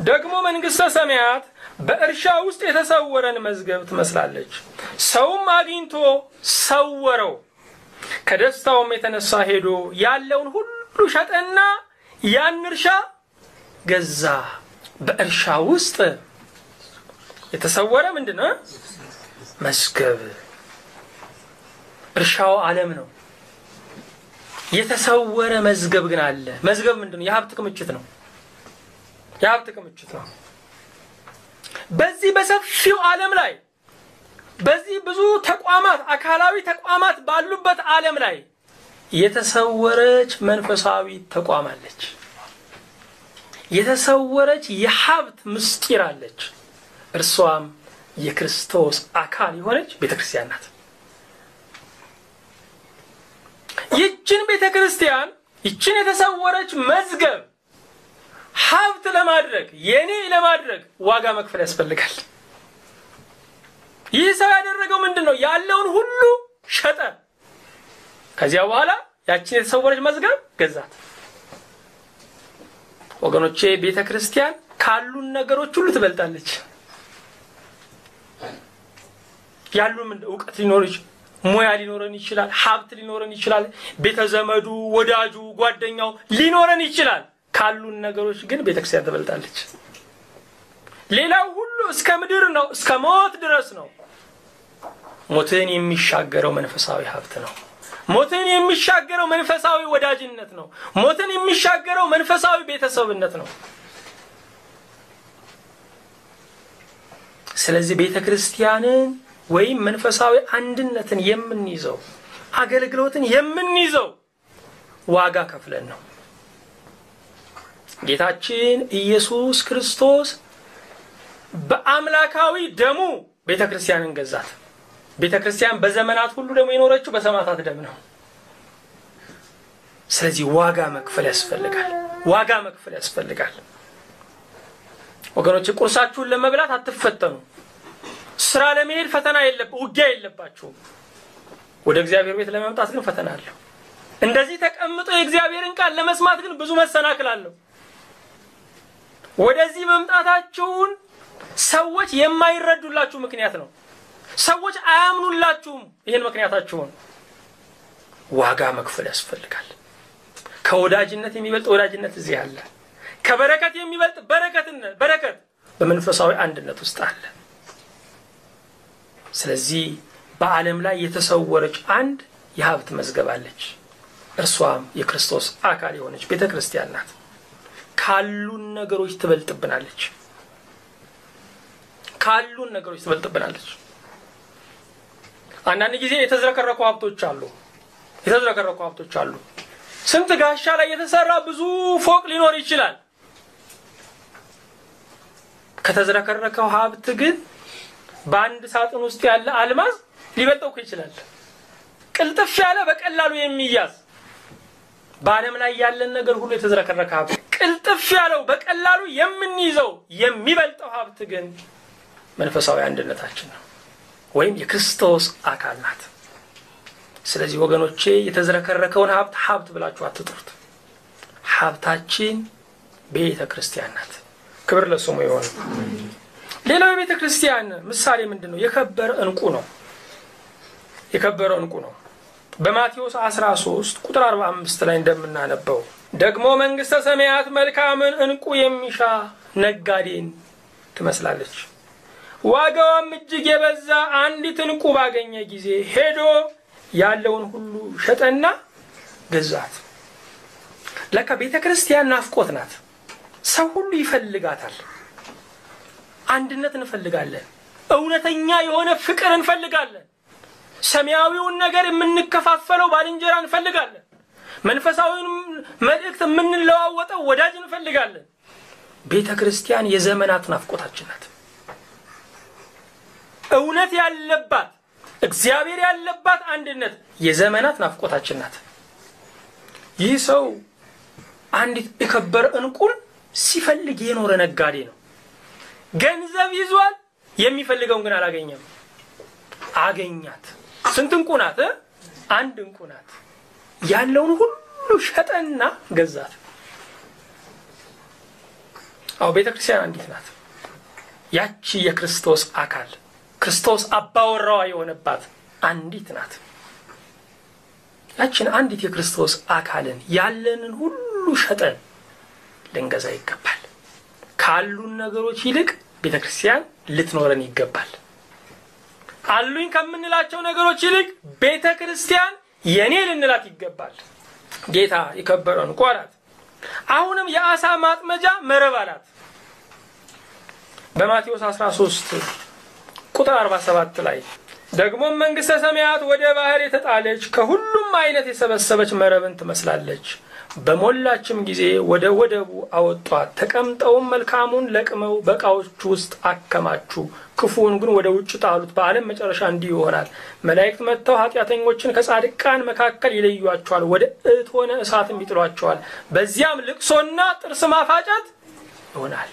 ደግሞ መንግሥተ ሰማያት በእርሻ ውስጥ የተሰወረን መዝገብ ትመስላለች። ሰውም አግኝቶ ሰወረው፣ ከደስታውም የተነሳ ሄዶ ያለውን ሁሉ ሸጠና ያን እርሻ ገዛ። በእርሻ ውስጥ የተሰወረ ምንድነው? መዝገብ። እርሻው ዓለም ነው። የተሰወረ መዝገብ ግን አለ። መዝገብ ምንድነው? የሀብት ክምችት ነው። የሀብት ክምችት ነው። በዚህ በሰፊው ዓለም ላይ በዚህ ብዙ ተቋማት አካላዊ ተቋማት ባሉበት ዓለም ላይ የተሰወረች መንፈሳዊ ተቋም አለች። የተሰወረች የሀብት ምስጢር አለች። እርሷም የክርስቶስ አካል የሆነች ቤተክርስቲያን ናት። ይችን ቤተክርስቲያን ይችን የተሰወረች መዝገብ ሀብት ለማድረግ የኔ ለማድረግ ዋጋ መክፈል ያስፈልጋል። ይህ ሰው ያደረገው ምንድነው? ያለውን ሁሉ ሸጠ። ከዚያ በኋላ ያችን የተሰወረች መዝገብ ገዛት። ወገኖቼ ቤተክርስቲያን ካሉን ነገሮች ሁሉ ትበልጣለች። ያሉን እውቀት ሊኖር ይችላል፣ ሙያ ሊኖረን ይችላል፣ ሀብት ሊኖረን ይችላል፣ ቤተዘመዱ፣ ወዳጁ፣ ጓደኛው ሊኖረን ይችላል። ካሉን ነገሮች ግን ቤተክርስቲያን ትበልጣለች። ሌላው ሁሉ እስከ ምድር ነው፣ እስከ ሞት ድረስ ነው። ሞትን የሚሻገረው መንፈሳዊ ሀብት ነው። ሞትን የሚሻገረው መንፈሳዊ ወዳጅነት ነው። ሞትን የሚሻገረው መንፈሳዊ ቤተሰብነት ነው። ስለዚህ ቤተክርስቲያንን ወይም መንፈሳዊ አንድነትን የምንይዘው አገልግሎትን የምንይዘው ዋጋ ከፍለን ነው። ጌታችን ኢየሱስ ክርስቶስ በአምላካዊ ደሙ ቤተክርስቲያንን ገዛት። ቤተክርስቲያን በዘመናት ሁሉ ደግሞ የኖረችው በሰማዕታት ደም ነው። ስለዚህ ዋጋ መክፈል ያስፈልጋል። ዋጋ መክፈል ያስፈልጋል። ወገኖች ቁርሳችሁን ለመብላት አትፈተኑ። ስራ ለመሄድ ፈተና የለብ ውጊያ የለባችሁም። ወደ እግዚአብሔር ቤት ለመምጣት ግን ፈተና አለው። እንደዚህ ተቀምጦ የእግዚአብሔርን ቃል ለመስማት ግን ብዙ መሰናክል አለው። ወደዚህ መምጣታችሁን ሰዎች የማይረዱላችሁ ምክንያት ነው። ሰዎች አያምኑላችሁም። ይህን ምክንያታችሁን ዋጋ መክፈል ያስፈልጋል። ከወዳጅነት የሚበልጥ ወዳጅነት እዚህ አለ። ከበረከት የሚበልጥ በረከት በመንፈሳዊ አንድነት ውስጥ አለ። ስለዚህ በዓለም ላይ የተሰወረች አንድ የሀብት መዝገብ አለች። እርሷም የክርስቶስ አካል የሆነች ቤተ ክርስቲያን ናት። ካሉን ነገሮች ትበልጥብናለች። ካሉን ነገሮች ትበልጥብናለች። አንዳንድ ጊዜ የተዝረከረኩ ሀብቶች አሉ። የተዝረከረኩ ሀብቶች አሉ። ስንት ጋሻ ላይ የተሰራ ብዙ ፎቅ ሊኖር ይችላል። ከተዝረከረከው ሀብት ግን በአንድ ሳጥን ውስጥ ያለ አልማዝ ሊበልጠው ይችላል። ቅልጥፍ ያለ በቀላሉ የሚያዝ በዓለም ላይ ያለን ነገር ሁሉ የተዝረከረከ ሀብት፣ ቅልጥፍ ያለው በቀላሉ የምንይዘው የሚበልጠው ሀብት ግን መንፈሳዊ አንድነታችን ነው፣ ወይም የክርስቶስ አካል ናት። ስለዚህ ወገኖቼ የተዝረከረከውን ሀብት ሀብት ብላችሁ አትጥሩት። ሀብታችን ቤተ ክርስቲያን ናት። ክብር ለስሙ ይሁን። ሌላው የቤተ ክርስቲያን ምሳሌ ምንድን ነው? የከበረ ዕንቁ ነው። የከበረ ዕንቁ ነው። በማቴዎስ 13 ቁጥር 45 ላይ እንደምናነበው ደግሞ መንግሥተ ሰማያት መልካምን ዕንቁ የሚሻ ነጋዴን ትመስላለች። ዋጋዋም እጅግ የበዛ አንዲት ዕንቁ ባገኘ ጊዜ ሄዶ ያለውን ሁሉ ሸጠና ገዛት። ለካ ቤተ ክርስቲያን ናፍቆት ናት። ሰው ሁሉ ይፈልጋታል። አንድነት እንፈልጋለን። እውነተኛ የሆነ ፍቅር እንፈልጋለን። ሰማያዊውን ነገር የምንከፋፈለው ባልንጀራ እንፈልጋለን። መንፈሳዊውን መልእክት የምንለዋወጠው ወዳጅ እንፈልጋለን። ቤተ ክርስቲያን የዘመናት ናፍቆታችን ናት። እውነት ያለባት እግዚአብሔር ያለባት አንድነት የዘመናት ናፍቆታችን ናት። ይህ ሰው አንዲት የከበረ ዕንቁን ሲፈልግ የኖረ ነጋዴ ነው። ገንዘብ ይዟል፣ የሚፈልገውን ግን አላገኘም። አገኛት። ስንት ዕንቁ ናት? አንድ ዕንቁ ናት። ያለውን ሁሉ ሸጠና ገዛት። አዎ ቤተክርስቲያን አንዲት ናት። ያቺ የክርስቶስ አካል ክርስቶስ አባወራዋ የሆነባት አንዲት ናት። ያችን አንዲት የክርስቶስ አካልን ያለንን ሁሉ ሸጠን ልንገዛ ይገባል። ካሉን ነገሮች ይልቅ ቤተክርስቲያን ልትኖረን ይገባል። አሉኝ ከምንላቸው ነገሮች ይልቅ ቤተክርስቲያን የኔ ልንላት ይገባል። ጌታ የከበረ ዕንቁ አላት። አሁንም የአሳ ማጥመጃ መረብ አላት። በማቴዎስ 13 ቁጥር 47 ላይ ደግሞም መንግሥተ ሰማያት ወደ ባህር የተጣለች ከሁሉም አይነት የሰበሰበች መረብን ትመስላለች። በሞላችም ጊዜ ወደ ወደቡ አወጧት። ተቀምጠውም መልካሙን ለቅመው በዕቃዎች ውስጥ አከማቹ፣ ክፉውን ግን ወደ ውጭ ጣሉት። በዓለም መጨረሻ እንዲሁ ይሆናል። መላእክት መጥተው ኃጢአተኞችን ከጻድቃን መካከል ይለዩአቸዋል፣ ወደ እቶነ እሳትም ይጥሏቸዋል። በዚያም ልቅሶና ጥርስ ማፋጨት ይሆናል።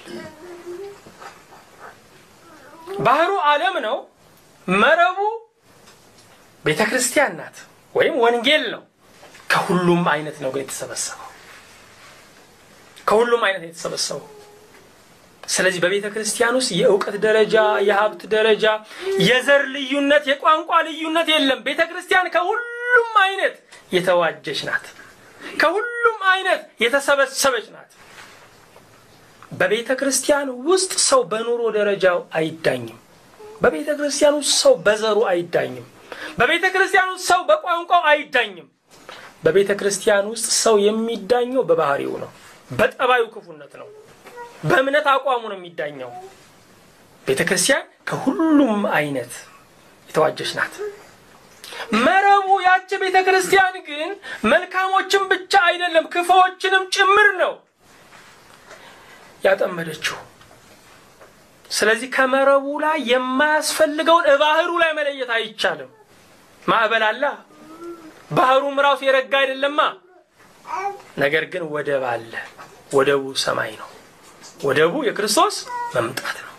ባህሩ ዓለም ነው። መረቡ ቤተ ክርስቲያን ናት ወይም ወንጌል ነው። ከሁሉም አይነት ነው ግን የተሰበሰበው፣ ከሁሉም አይነት የተሰበሰበው። ስለዚህ በቤተ ክርስቲያን ውስጥ የእውቀት ደረጃ፣ የሀብት ደረጃ፣ የዘር ልዩነት፣ የቋንቋ ልዩነት የለም። ቤተ ክርስቲያን ከሁሉም አይነት የተዋጀች ናት። ከሁሉም አይነት የተሰበሰበች ናት። በቤተ ክርስቲያን ውስጥ ሰው በኑሮ ደረጃው አይዳኝም። በቤተ ክርስቲያን ውስጥ ሰው በዘሩ አይዳኝም። በቤተ ክርስቲያን ውስጥ ሰው በቋንቋው አይዳኝም። በቤተ ክርስቲያን ውስጥ ሰው የሚዳኘው በባህሪው ነው፣ በጠባዩ ክፉነት ነው፣ በእምነት አቋሙ ነው የሚዳኘው። ቤተ ክርስቲያን ከሁሉም አይነት የተዋጀች ናት። መረቡ ያች ቤተ ክርስቲያን ግን መልካሞችን ብቻ አይደለም ክፉዎችንም ጭምር ነው ያጠመደችው። ስለዚህ ከመረቡ ላይ የማያስፈልገውን ባህሩ ላይ መለየት አይቻልም። ማዕበል አለ፣ ባህሩም ራሱ የረጋ አይደለማ። ነገር ግን ወደብ አለ። ወደቡ ሰማይ ነው። ወደቡ የክርስቶስ መምጣት ነው።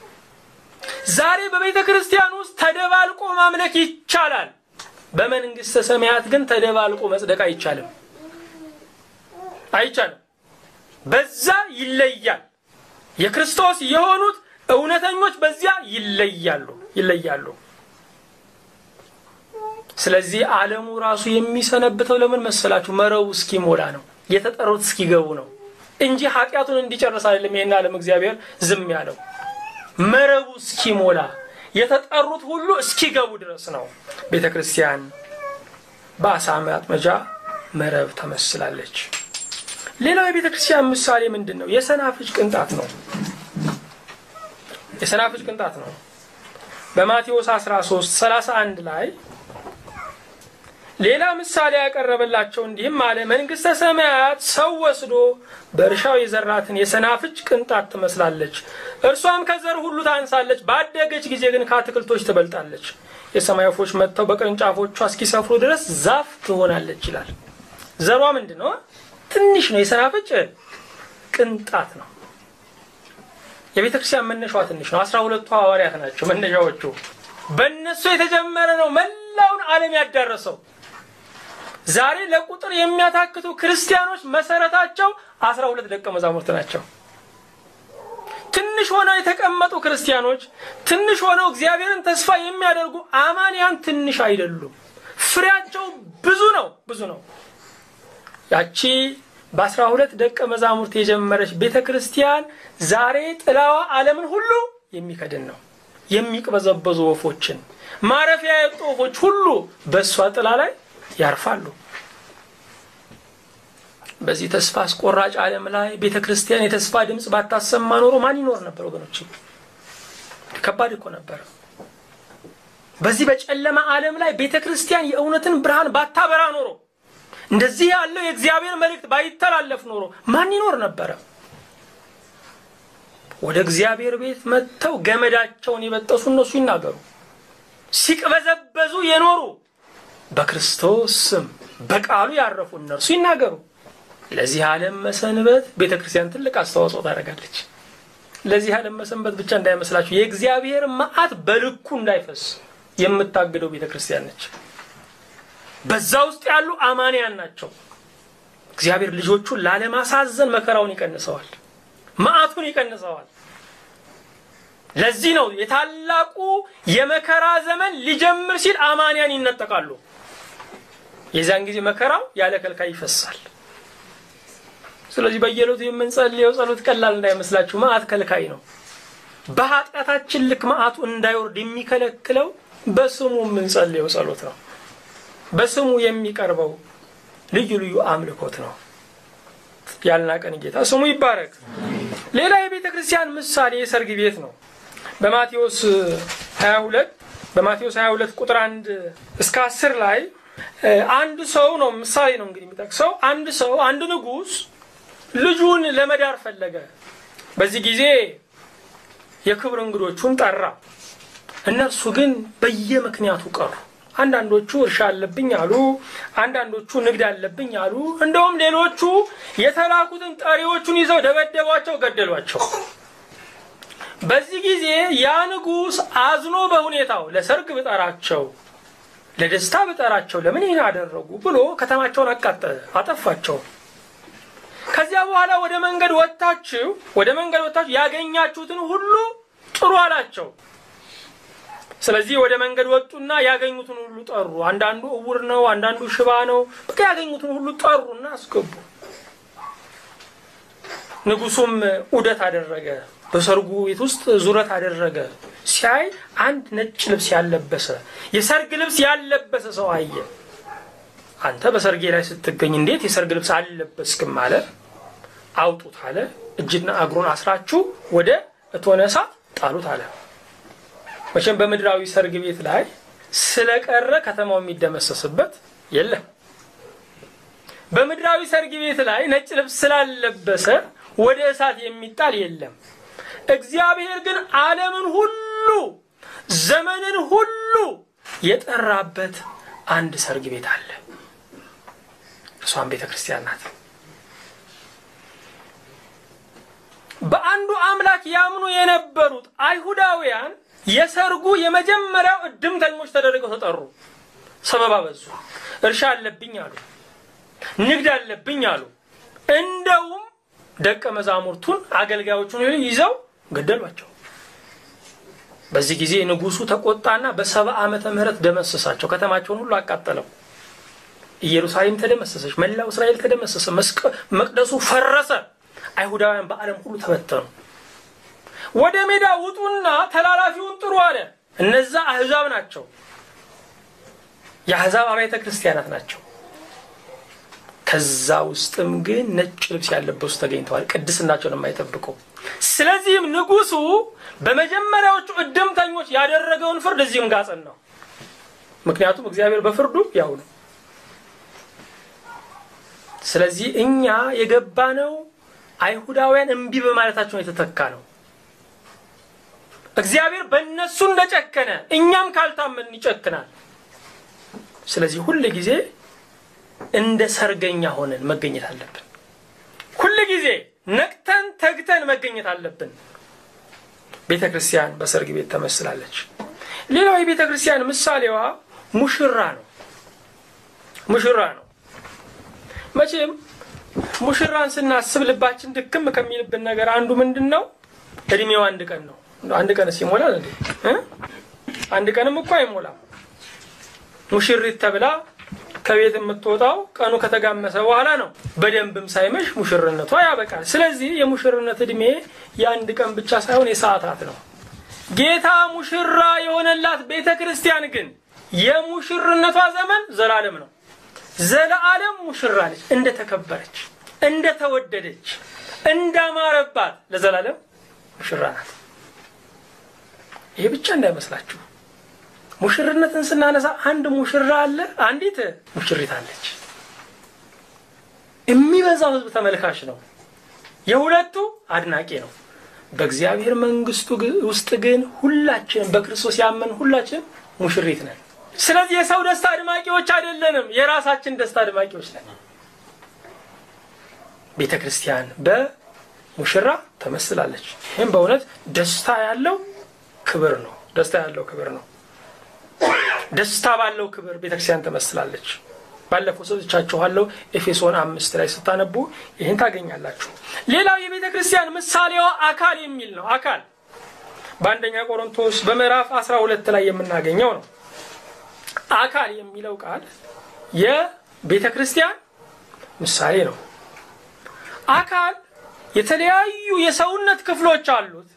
ዛሬ በቤተ ክርስቲያን ውስጥ ተደባልቆ ማምለክ ይቻላል። በመንግስተ ሰማያት ግን ተደባልቆ መጽደቅ አይቻልም፣ አይቻልም። በዛ ይለያል። የክርስቶስ የሆኑት እውነተኞች በዚያ ይለያሉ ይለያሉ። ስለዚህ ዓለሙ ራሱ የሚሰነብተው ለምን መሰላችሁ? መረቡ እስኪሞላ ነው፣ የተጠሩት እስኪገቡ ነው እንጂ ኃጢአቱን እንዲጨርስ አይደለም። ይሄን ዓለም እግዚአብሔር ዝም ያለው መረቡ እስኪሞላ የተጠሩት ሁሉ እስኪገቡ ድረስ ነው። ቤተክርስቲያን በአሳ ማጥመጃ መረብ ተመስላለች። ሌላው የቤተክርስቲያን ምሳሌ ምንድነው? የሰናፍጭ ቅንጣት ነው። የሰናፍጭ ቅንጣት ነው። በማቴዎስ 13:31 ላይ ሌላ ምሳሌ ያቀረበላቸው እንዲህም አለ፣ መንግስተ ሰማያት ሰው ወስዶ በእርሻው የዘራትን የሰናፍጭ ቅንጣት ትመስላለች። እርሷም ከዘር ሁሉ ታንሳለች፣ ባደገች ጊዜ ግን ከአትክልቶች ትበልጣለች። የሰማይ ወፎች መጥተው በቅርንጫፎቿ እስኪሰፍሩ ድረስ ዛፍ ትሆናለች ይላል። ዘሯ ምንድነው? ትንሽ ነው፣ የሰናፍጭ ቅንጣት ነው። የቤተክርስቲያን መነሻዋ ትንሽ ነው። 12ቱ ሐዋርያት ናቸው መነሻዎቹ። በእነሱ የተጀመረ ነው መላውን ዓለም ያዳረሰው። ዛሬ ለቁጥር የሚያታክቱ ክርስቲያኖች መሰረታቸው 12 ደቀ መዛሙርት ናቸው። ትንሽ ሆነው የተቀመጡ ክርስቲያኖች፣ ትንሽ ሆነው እግዚአብሔርን ተስፋ የሚያደርጉ አማንያን ትንሽ አይደሉም። ፍሬያቸው ብዙ ነው፣ ብዙ ነው። ያቺ በ12 ደቀ መዛሙርት የጀመረች ቤተክርስቲያን ዛሬ ጥላዋ ዓለምን ሁሉ የሚከድን ነው። የሚቅበዘበዙ ወፎችን፣ ማረፊያ ያጡ ወፎች ሁሉ በእሷ ጥላ ላይ ያርፋሉ። በዚህ ተስፋ አስቆራጭ ዓለም ላይ ቤተክርስቲያን የተስፋ ድምጽ ባታሰማ ኖሮ ማን ይኖር ነበር ወገኖች? ከባድ እኮ ነበር። በዚህ በጨለማ ዓለም ላይ ቤተክርስቲያን የእውነትን ብርሃን ባታበራ ኖሮ፣ እንደዚህ ያለው የእግዚአብሔር መልእክት ባይተላለፍ ኖሮ ማን ይኖር ነበር? ወደ እግዚአብሔር ቤት መጥተው ገመዳቸውን የበጠሱ እነሱ ይናገሩ። ሲቅበዘበዙ የኖሩ በክርስቶስ ስም በቃሉ ያረፉ እነርሱ ይናገሩ። ለዚህ ዓለም መሰንበት ቤተክርስቲያን ትልቅ አስተዋጽኦ ታደርጋለች። ለዚህ ዓለም መሰንበት ብቻ እንዳይመስላችሁ፣ የእግዚአብሔር መዓት በልኩ እንዳይፈስ የምታግደው ቤተክርስቲያን ነች። በዛ ውስጥ ያሉ አማንያን ናቸው። እግዚአብሔር ልጆቹን ላለማሳዘን መከራውን ይቀንሰዋል፣ መዓቱን ይቀንሰዋል። ለዚህ ነው የታላቁ የመከራ ዘመን ሊጀምር ሲል አማንያን ይነጠቃሉ። የዛን ጊዜ መከራው ያለ ከልካይ ይፈሳል። ስለዚህ በየዕለቱ የምንጸልየው ጸሎት ቀላል እንዳይመስላችሁ፣ መዓት ከልካይ ነው። በኃጢአታችን ልክ መዓቱ እንዳይወርድ የሚከለክለው በስሙ የምንጸልየው ጸሎት ነው። በስሙ የሚቀርበው ልዩ ልዩ አምልኮት ነው። ያልናቀን ጌታ ስሙ ይባረክ። ሌላ የቤተክርስቲያን ምሳሌ የሰርግ ቤት ነው። በማቴዎስ 22 ቁጥር 1 እስከ 10 ላይ አንድ ሰው ነው፣ ምሳሌ ነው እንግዲህ የሚጠቅሰው። አንድ ሰው፣ አንድ ንጉስ ልጁን ለመዳር ፈለገ። በዚህ ጊዜ የክብር እንግዶቹን ጠራ። እነርሱ ግን በየምክንያቱ ቀሩ። አንዳንዶቹ እርሻ አለብኝ አሉ፣ አንዳንዶቹ ንግድ አለብኝ አሉ። እንደውም ሌሎቹ የተላኩትን ጠሪዎቹን ይዘው ደበደቧቸው፣ ገደሏቸው። በዚህ ጊዜ ያ ንጉስ አዝኖ በሁኔታው ለሰርግ ብጠራቸው፣ ለደስታ ብጠራቸው ለምን ይህን አደረጉ ብሎ ከተማቸውን አቃጠለ፣ አጠፋቸው። ከዚያ በኋላ ወደ መንገድ ወጣችሁ ያገኛችሁትን ሁሉ ጥሩ አላቸው። ስለዚህ ወደ መንገድ ወጡና ያገኙትን ሁሉ ጠሩ። አንዳንዱ እውር ነው፣ አንዳንዱ ሽባ ነው። በቃ ያገኙትን ሁሉ ጠሩና አስገቡ። ንጉሱም ዑደት አደረገ፣ በሰርጉ ቤት ውስጥ ዙረት አደረገ። ሲያይ አንድ ነጭ ልብስ ያለበሰ፣ የሰርግ ልብስ ያለበሰ ሰው አየ። አንተ በሰርጌ ላይ ስትገኝ እንዴት የሰርግ ልብስ አልለበስክም አለ። አውጡት አለ። እጅና እግሩን አስራችሁ ወደ እቶነ እሳት ጣሉት አለ። መቼም በምድራዊ ሰርግ ቤት ላይ ስለቀረ ከተማው የሚደመሰስበት የለም። በምድራዊ ሰርግ ቤት ላይ ነጭ ልብስ ስላለበሰ ወደ እሳት የሚጣል የለም። እግዚአብሔር ግን ዓለምን ሁሉ ዘመንን ሁሉ የጠራበት አንድ ሰርግ ቤት አለ። እርሷም ቤተክርስቲያን ናት። በአንዱ አምላክ ያምኑ የነበሩት አይሁዳውያን የሰርጉ የመጀመሪያው እድምተኞች ተደርገው ተጠሩ። ሰበብ አበዙ። እርሻ አለብኝ አሉ፣ ንግድ አለብኝ አሉ። እንደውም ደቀ መዛሙርቱን አገልጋዮቹን ይዘው ገደሏቸው። በዚህ ጊዜ ንጉሱ ተቆጣና በ70 ዓመተ ምህረት ደመሰሳቸው። ከተማቸውን ሁሉ አቃጠለው። ኢየሩሳሌም ተደመሰሰች፣ መላው እስራኤል ተደመሰሰ፣ መቅደሱ ፈረሰ። አይሁዳውያን በዓለም ሁሉ ተበተኑ። ወደ ሜዳ ውጡና ተላላፊውን ጥሩ አለ። እነዛ አህዛብ ናቸው፣ የአህዛብ አብያተ ክርስቲያናት ናቸው። ከዛ ውስጥም ግን ነጭ ልብስ ያለበሱ ተገኝተዋል፣ ቅድስናቸውን የማይጠብቁ። ስለዚህም ንጉሱ በመጀመሪያዎቹ እድምተኞች ያደረገውን ፍርድ እዚህም ጋር ጸናው። ምክንያቱም እግዚአብሔር በፍርዱ ያው ነው። ስለዚህ እኛ የገባነው አይሁዳውያን እምቢ በማለታቸው የተተካ ነው። እግዚአብሔር በእነሱ እንደጨከነ እኛም ካልታመንን ይጨክናል። ስለዚህ ሁል ጊዜ እንደ ሰርገኛ ሆነን መገኘት አለብን። ሁል ጊዜ ነቅተን ተግተን መገኘት አለብን። ቤተክርስቲያን በሰርግ ቤት ተመስላለች። ሌላው የቤተክርስቲያን ምሳሌዋ ሙሽራ ነው። ሙሽራ ነው። መቼም ሙሽራን ስናስብ ልባችን ድክም ከሚልብን ነገር አንዱ ምንድነው? እድሜው አንድ ቀን ነው። አንድ ቀን ሲሞላል እንዴ? አንድ ቀንም እኮ አይሞላም። ሙሽሪት ተብላ ከቤት የምትወጣው ቀኑ ከተጋመሰ በኋላ ነው። በደንብም ሳይመሽ ሙሽርነቷ ያበቃል። ስለዚህ የሙሽርነት እድሜ የአንድ ቀን ብቻ ሳይሆን የሰዓታት ነው። ጌታ ሙሽራ የሆነላት ቤተክርስቲያን ግን የሙሽርነቷ ዘመን ዘላለም ነው። ዘለዓለም ሙሽራ ነች። እንደተከበረች፣ እንደተወደደች፣ እንዳማረባት ለዘላለም ሙሽራ ናት። ይሄ ብቻ እንዳይመስላችሁ። ሙሽርነትን ስናነሳ አንድ ሙሽራ አለ፣ አንዲት ሙሽሪት አለች። የሚበዛው ህዝብ ተመልካች ነው፣ የሁለቱ አድናቂ ነው። በእግዚአብሔር መንግስቱ ውስጥ ግን ሁላችንም በክርስቶስ ያመን ሁላችንም ሙሽሪት ነን። ስለዚህ የሰው ደስታ አድማቂዎች አይደለንም፣ የራሳችን ደስታ አድማቂዎች ነን። ቤተክርስቲያን በሙሽራ ተመስላለች። ይህም በእውነት ደስታ ያለው ክብር ነው። ደስታ ያለው ክብር ነው። ደስታ ባለው ክብር ቤተክርስቲያን ተመስላለች። ባለፈው ሰጥቻችኋለሁ። ኤፌሶን 5 ላይ ስታነቡ ይህን ታገኛላችሁ። ሌላው የቤተክርስቲያን ምሳሌዋ አካል የሚል ነው። አካል በአንደኛ ቆሮንቶስ በምዕራፍ 12 ላይ የምናገኘው ነው። አካል የሚለው ቃል የቤተክርስቲያን ምሳሌ ነው። አካል የተለያዩ የሰውነት ክፍሎች አሉት።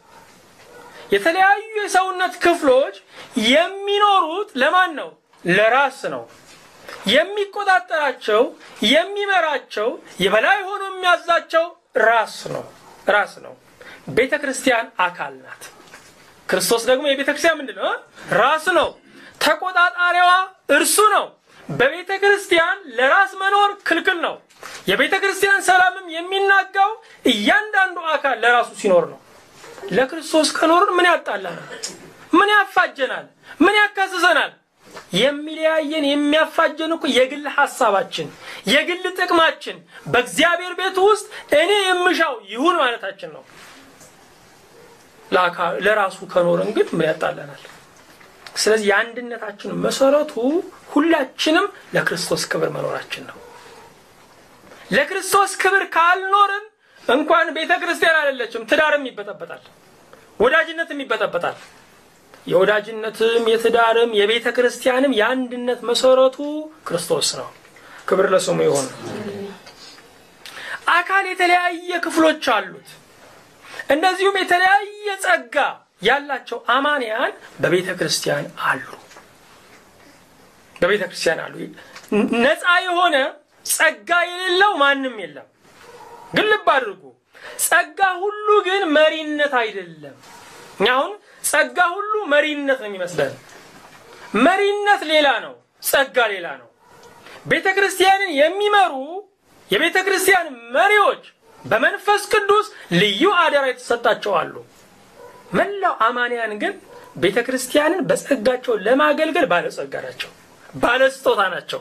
የተለያዩ የሰውነት ክፍሎች የሚኖሩት ለማን ነው? ለራስ ነው። የሚቆጣጠራቸው፣ የሚመራቸው፣ የበላይ ሆኖ የሚያዛቸው ራስ ነው። ራስ ነው። ቤተክርስቲያን አካል ናት። ክርስቶስ ደግሞ የቤተክርስቲያን ምንድነው? ራስ ነው። ተቆጣጣሪዋ እርሱ ነው። በቤተክርስቲያን ለራስ መኖር ክልክል ነው። የቤተክርስቲያን ሰላምም የሚናጋው እያንዳንዱ አካል ለራሱ ሲኖር ነው። ለክርስቶስ ከኖርን ምን ያጣላናል? ምን ያፋጀናል? ምን ያካስሰናል? የሚለያየን የሚያፋጀን እኮ የግል ሐሳባችን፣ የግል ጥቅማችን፣ በእግዚአብሔር ቤት ውስጥ እኔ የምሻው ይሁን ማለታችን ነው። ለራሱ ከኖርን ግን ምን ያጣላናል? ስለዚህ የአንድነታችን መሰረቱ ሁላችንም ለክርስቶስ ክብር መኖራችን ነው። ለክርስቶስ ክብር ካልኖርን እንኳን ቤተክርስቲያን አይደለችም፣ ትዳርም ይበጠበጣል፣ ወዳጅነትም ይበጠበጣል። የወዳጅነትም የትዳርም የቤተክርስቲያንም የአንድነት መሰረቱ ክርስቶስ ነው። ክብር ለስሙ ይሁን። አካል የተለያየ ክፍሎች አሉት። እንደዚሁም የተለያየ ጸጋ ያላቸው አማንያን በቤተክርስቲያን አሉ። በቤተክርስቲያን አሉ። ነፃ የሆነ ጸጋ የሌለው ማንም የለም። ግን ልብ አድርጉ፣ ጸጋ ሁሉ ግን መሪነት አይደለም። እኛ አሁን ጸጋ ሁሉ መሪነት ነው የሚመስለን። መሪነት ሌላ ነው፣ ጸጋ ሌላ ነው። ቤተክርስቲያንን የሚመሩ የቤተክርስቲያን መሪዎች በመንፈስ ቅዱስ ልዩ አደራ የተሰጣቸው አሉ። መላው አማንያን ግን ቤተክርስቲያንን በጸጋቸው ለማገልገል ባለጸጋ ናቸው፣ ባለስጦታ ናቸው።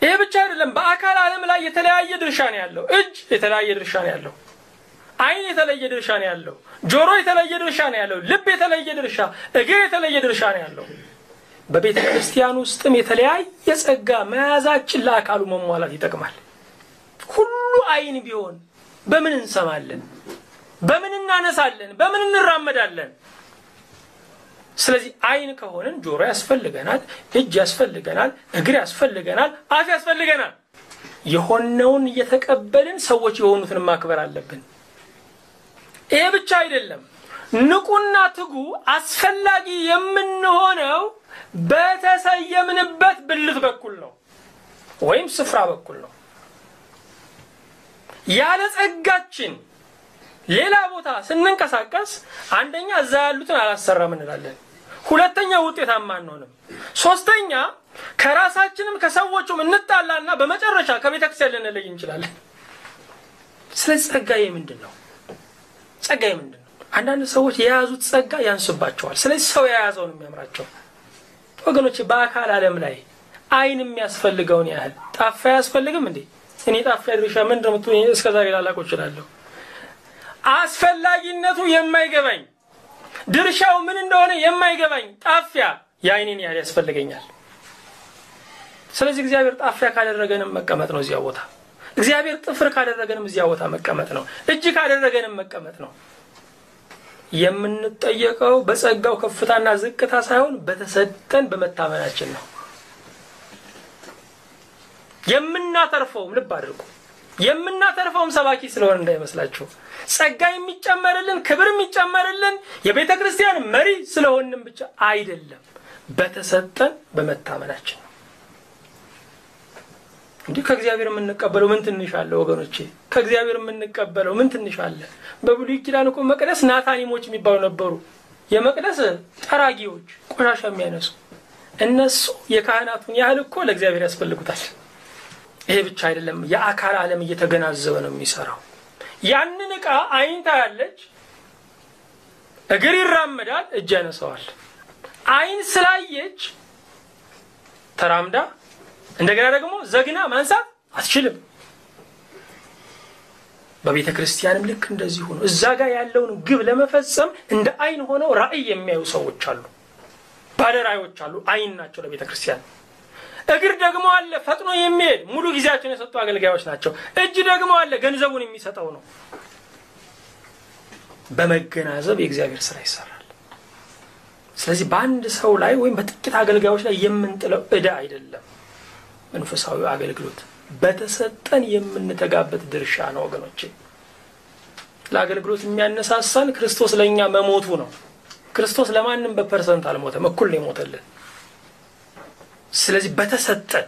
ይሄ ብቻ አይደለም። በአካል ዓለም ላይ የተለያየ ድርሻ ነው ያለው። እጅ የተለያየ ድርሻ ነው ያለው። አይን የተለየ ድርሻ ነው ያለው። ጆሮ የተለየ ድርሻ ነው ያለው። ልብ የተለየ ድርሻ፣ እግር የተለየ ድርሻ ነው ያለው። በቤተ ክርስቲያን ውስጥም የተለያየ ጸጋ መያዛችን ለአካሉ መሟላት ይጠቅማል። ሁሉ አይን ቢሆን በምን እንሰማለን? በምን እናነሳለን? በምን እንራመዳለን? ስለዚህ አይን ከሆነን ጆሮ ያስፈልገናል፣ እጅ ያስፈልገናል፣ እግር ያስፈልገናል፣ አፍ ያስፈልገናል። የሆነውን እየተቀበልን ሰዎች የሆኑትን ማክበር አለብን። ይሄ ብቻ አይደለም። ንቁና ትጉ አስፈላጊ የምንሆነው በተሰየምንበት ብልት በኩል ነው ወይም ስፍራ በኩል ነው። ያለ ጸጋችን ሌላ ቦታ ስንንቀሳቀስ አንደኛ እዛ ያሉትን አላሰራም እንላለን፣ ሁለተኛ ውጤታማ አንሆንም፣ ሶስተኛ ከራሳችንም ከሰዎቹም እንጣላና በመጨረሻ ከቤተክርስቲያን ልንለይ እንችላለን። ስለዚህ ጸጋዬ ምንድን ነው? ጸጋዬ ምንድን ነው? አንዳንድ ሰዎች የያዙት ጸጋ ያንስባቸዋል። ስለዚህ ሰው የያዘውን የሚያምራቸው ወገኖች፣ በአካል ዓለም ላይ አይን የሚያስፈልገውን ያህል ጣፋ አያስፈልግም እንዴ? እኔ ጣፋ ድርሻ ምንድን ነው እስከዛሬ ላላውቀው እችላለሁ። አስፈላጊነቱ የማይገባኝ ድርሻው ምን እንደሆነ የማይገባኝ ጣፊያ የአይኔን ያህል ያስፈልገኛል። ስለዚህ እግዚአብሔር ጣፊያ ካደረገንም መቀመጥ ነው እዚያ ቦታ። እግዚአብሔር ጥፍር ካደረገንም እዚያ ቦታ መቀመጥ ነው። እጅ ካደረገንም መቀመጥ ነው። የምንጠየቀው በጸጋው ከፍታና ዝቅታ ሳይሆን በተሰጠን በመታመናችን ነው። የምናተርፈውም ልብ አድርጉ፣ የምናተርፈውም ሰባኪ ስለሆነ እንዳይመስላችሁ። ጸጋ የሚጨመርልን ክብር የሚጨመርልን የቤተ ክርስቲያን መሪ ስለሆንም ብቻ አይደለም፣ በተሰጠን በመታመናችን ነው። እንዲህ ከእግዚአብሔር የምንቀበለው ምን ትንሽ አለ ወገኖቼ? ከእግዚአብሔር የምንቀበለው ምን ትንሽ አለ? በብሉይ ኪዳን እኮ መቅደስ ናታኒሞች የሚባሉ ነበሩ። የመቅደስ ጠራጊዎች፣ ቆሻሻ የሚያነሱ እነሱ የካህናቱን ያህል እኮ ለእግዚአብሔር ያስፈልጉታል። ይሄ ብቻ አይደለም፣ የአካል ዓለም እየተገናዘበ ነው የሚሰራው። ያንን ዕቃ አይን ታያለች፣ እግር ይራመዳል፣ እጅ ያነሳዋል። አይን ስላየች ተራምዳ እንደገና ደግሞ ዘግና ማንሳት አትችልም። በቤተ ክርስቲያንም ልክ እንደዚህ ሆኖ እዛ ጋር ያለውን ግብ ለመፈጸም እንደ አይን ሆነው ራእይ የሚያዩ ሰዎች አሉ፣ ባለ ራእዮች አሉ። አይን ናቸው ለቤተ ክርስቲያን። እግር ደግሞ አለ ፈጥኖ የሚሄድ ሙሉ ጊዜያቸውን የሰጡ አገልጋዮች ናቸው። እጅ ደግሞ አለ ገንዘቡን የሚሰጠው ነው። በመገናዘብ የእግዚአብሔር ስራ ይሰራል። ስለዚህ በአንድ ሰው ላይ ወይም በጥቂት አገልጋዮች ላይ የምንጥለው ዕዳ አይደለም። መንፈሳዊ አገልግሎት በተሰጠን የምንተጋበት ድርሻ ነው ወገኖቼ። ለአገልግሎት የሚያነሳሳን ክርስቶስ ለእኛ መሞቱ ነው። ክርስቶስ ለማንም በ percent አልሞተም፣ እኩል ነው የሞተልን። ስለዚህ በተሰጠን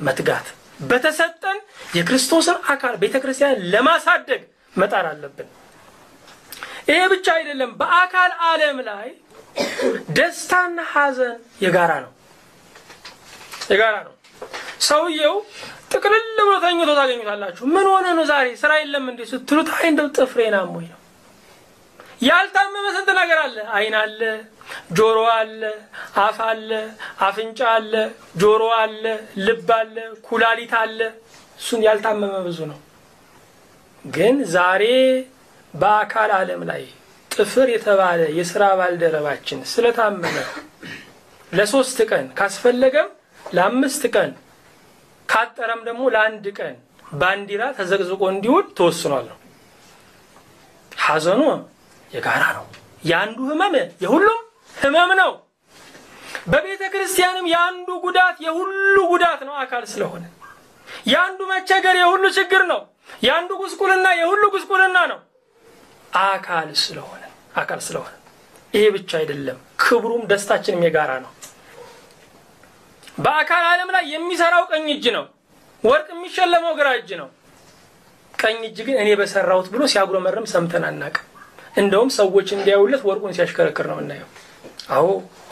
መትጋት፣ በተሰጠን የክርስቶስን አካል ቤተክርስቲያን ለማሳደግ መጣር አለብን። ይሄ ብቻ አይደለም። በአካል ዓለም ላይ ደስታና ሐዘን የጋራ ነው፣ የጋራ ነው። ሰውየው ጥቅልል ብሎ ተኝቶ ታገኙታላችሁ። ምን ሆነ ነው ዛሬ ስራ የለም እንዴ ስትሉት፣ አይ እንደው ጥፍሬን አሞኝ ነው። ያልታመመ ስንት ነገር አለ። አይን አለ፣ ጆሮ አለ፣ አፍ አለ፣ አፍንጫ አለ፣ ጆሮ አለ፣ ልብ አለ፣ ኩላሊት አለ። እሱን ያልታመመ ብዙ ነው። ግን ዛሬ በአካል ዓለም ላይ ጥፍር የተባለ የስራ ባልደረባችን ስለታመመ ለ3 ቀን ካስፈለገም ለ5 ቀን ካጠረም ደግሞ ለ1 ቀን ባንዲራ ተዘቅዝቆ እንዲውል ተወስኗል ነው። ሐዘኑ የጋራ ነው። የአንዱ ህመም የሁሉም ህመም ነው። በቤተ ክርስቲያንም የአንዱ ጉዳት የሁሉ ጉዳት ነው፣ አካል ስለሆነ። የአንዱ መቸገር የሁሉ ችግር ነው። የአንዱ ጉስቁልና የሁሉ ጉስቁልና ነው፣ አካል ስለሆነ አካል ስለሆነ። ይሄ ብቻ አይደለም፣ ክብሩም ደስታችንም የጋራ ነው። በአካል ዓለም ላይ የሚሰራው ቀኝ እጅ ነው። ወርቅ የሚሸለመው ግራ እጅ ነው። ቀኝ እጅ ግን እኔ በሰራሁት ብሎ ሲያጉረመርም ሰምተን አናውቅም። እንደውም ሰዎች እንዲያዩለት ወርቁን ሲያሽከረክር ነው የምናየው። አዎ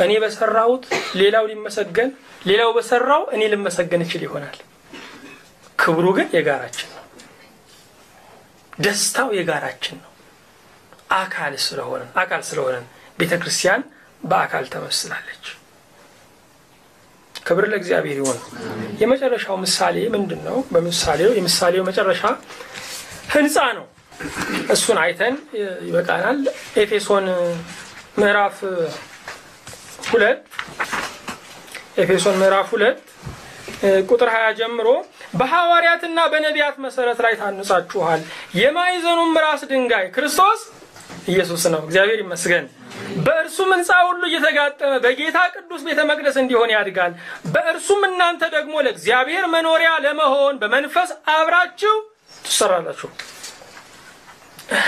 እኔ በሰራሁት ሌላው ሊመሰገን፣ ሌላው በሰራው እኔ ልመሰገን እችል ይሆናል። ክብሩ ግን የጋራችን ነው። ደስታው የጋራችን ነው። አካል ስለሆነ አካል ስለሆነ ቤተክርስቲያን በአካል ተመስላለች። ክብር ለእግዚአብሔር ይሁን። የመጨረሻው ምሳሌ ምንድነው? በምሳሌው የምሳሌው መጨረሻ ህንፃ ነው። እሱን አይተን ይበቃናል። ኤፌሶን ምዕራፍ 2 ኤፌሶን ምዕራፍ 2 ቁጥር 20 ጀምሮ በሐዋርያትና በነቢያት መሰረት ላይ ታንጻችኋል። የማዕዘኑም ራስ ድንጋይ ክርስቶስ ኢየሱስ ነው። እግዚአብሔር ይመስገን። በእርሱም ሕንፃ ሁሉ እየተጋጠመ በጌታ ቅዱስ ቤተ መቅደስ እንዲሆን ያድጋል። በእርሱም እናንተ ደግሞ ለእግዚአብሔር መኖሪያ ለመሆን በመንፈስ አብራችሁ ትሰራላችሁ።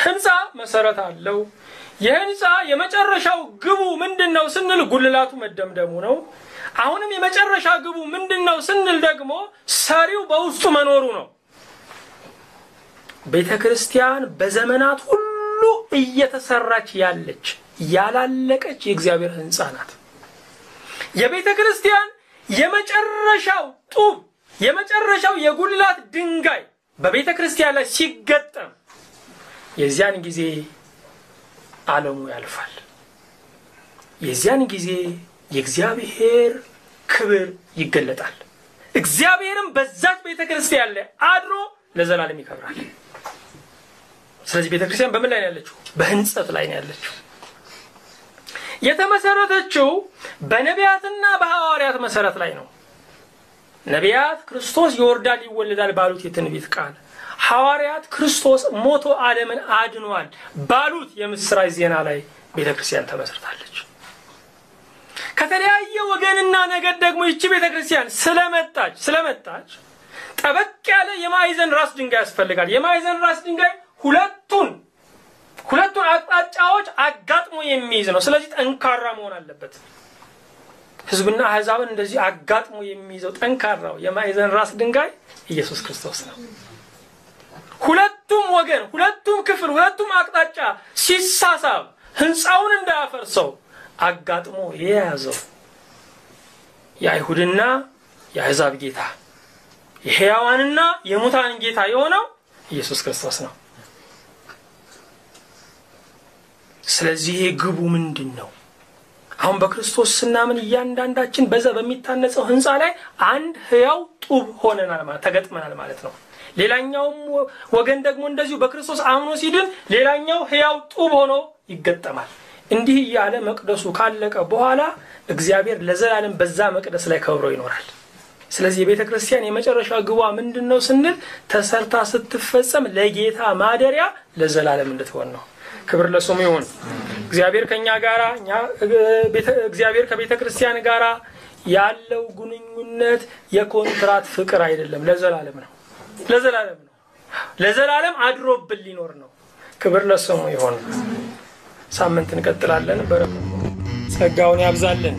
ሕንፃ መሰረት አለው። የሕንፃ የመጨረሻው ግቡ ምንድነው ስንል ጉልላቱ መደምደሙ ነው። አሁንም የመጨረሻ ግቡ ምንድነው ስንል ደግሞ ሰሪው በውስጡ መኖሩ ነው። ቤተክርስቲያን በዘመናት ሁሉ እየተሰራች ያለች ያላለቀች የእግዚአብሔር ሕንፃ ናት። የቤተክርስቲያን የመጨረሻው ጡብ የመጨረሻው የጉልላት ድንጋይ በቤተክርስቲያን ላይ ሲገጠም የዚያን ጊዜ ዓለሙ ያልፋል። የዚያን ጊዜ የእግዚአብሔር ክብር ይገለጣል። እግዚአብሔርም በዛች ቤተክርስቲያን ላይ አድሮ ለዘላለም ይከብራል። ስለዚህ ቤተክርስቲያን በምን ላይ ነው ያለችው? በህንጸት ላይ ነው ያለችው። የተመሰረተችው በነቢያትና በሐዋርያት መሰረት ላይ ነው። ነቢያት ክርስቶስ ይወርዳል ይወለዳል ባሉት የትንቢት ቃል፣ ሐዋርያት ክርስቶስ ሞቶ ዓለምን አድኗል ባሉት የምስራች ዜና ላይ ቤተክርስቲያን ተመስርታለች። ከተለያየ ወገንና ነገድ ደግሞ ይቺ ቤተክርስቲያን ስለመጣች ጠበቅ ያለ የማዕዘን ራስ ድንጋይ ያስፈልጋል። የማዕዘን ራስ ድንጋይ ሁለቱን አቅጣጫዎች አጋጥሞ የሚይዝ ነው። ስለዚህ ጠንካራ መሆን አለበት። ህዝብና አሕዛብን እንደዚህ አጋጥሞ የሚይዘው ጠንካራው የማዕዘን ራስ ድንጋይ ኢየሱስ ክርስቶስ ነው። ሁለቱም ወገን፣ ሁለቱም ክፍል፣ ሁለቱም አቅጣጫ ሲሳሳብ ህንፃውን እንዳያፈርሰው አጋጥሞ የያዘው የአይሁድና የአሕዛብ ጌታ፣ የሕያዋንና የሙታን ጌታ የሆነው ኢየሱስ ክርስቶስ ነው። ስለዚህ ግቡ ምንድነው? አሁን በክርስቶስ ስናምን እያንዳንዳችን በዛ በሚታነጸው ህንፃ ላይ አንድ ህያው ጡብ ሆነናል ማለት ተገጥመናል ማለት ነው። ሌላኛው ወገን ደግሞ እንደዚሁ በክርስቶስ አምኖ ሲድን ሌላኛው ህያው ጡብ ሆኖ ይገጠማል። እንዲህ እያለ መቅደሱ ካለቀ በኋላ እግዚአብሔር ለዘላለም በዛ መቅደስ ላይ ከብሮ ይኖራል። ስለዚህ የቤተክርስቲያን የመጨረሻ ግቧ ምንድነው ስንል ተሰርታ ስትፈጸም ለጌታ ማደሪያ ለዘላለም እንድትሆን ነው። ክብር ለስሙ ይሁን። እግዚአብሔር ከኛ ጋራ እግዚአብሔር ከቤተክርስቲያን ጋራ ያለው ግንኙነት የኮንትራት ፍቅር አይደለም፣ ለዘላለም ነው። ለዘላለም ነው። ለዘላለም አድሮብን ሊኖር ነው። ክብር ለስሙ ይሁን። ሳምንት እንቀጥላለን። በረከቱ ጸጋውን ያብዛልን።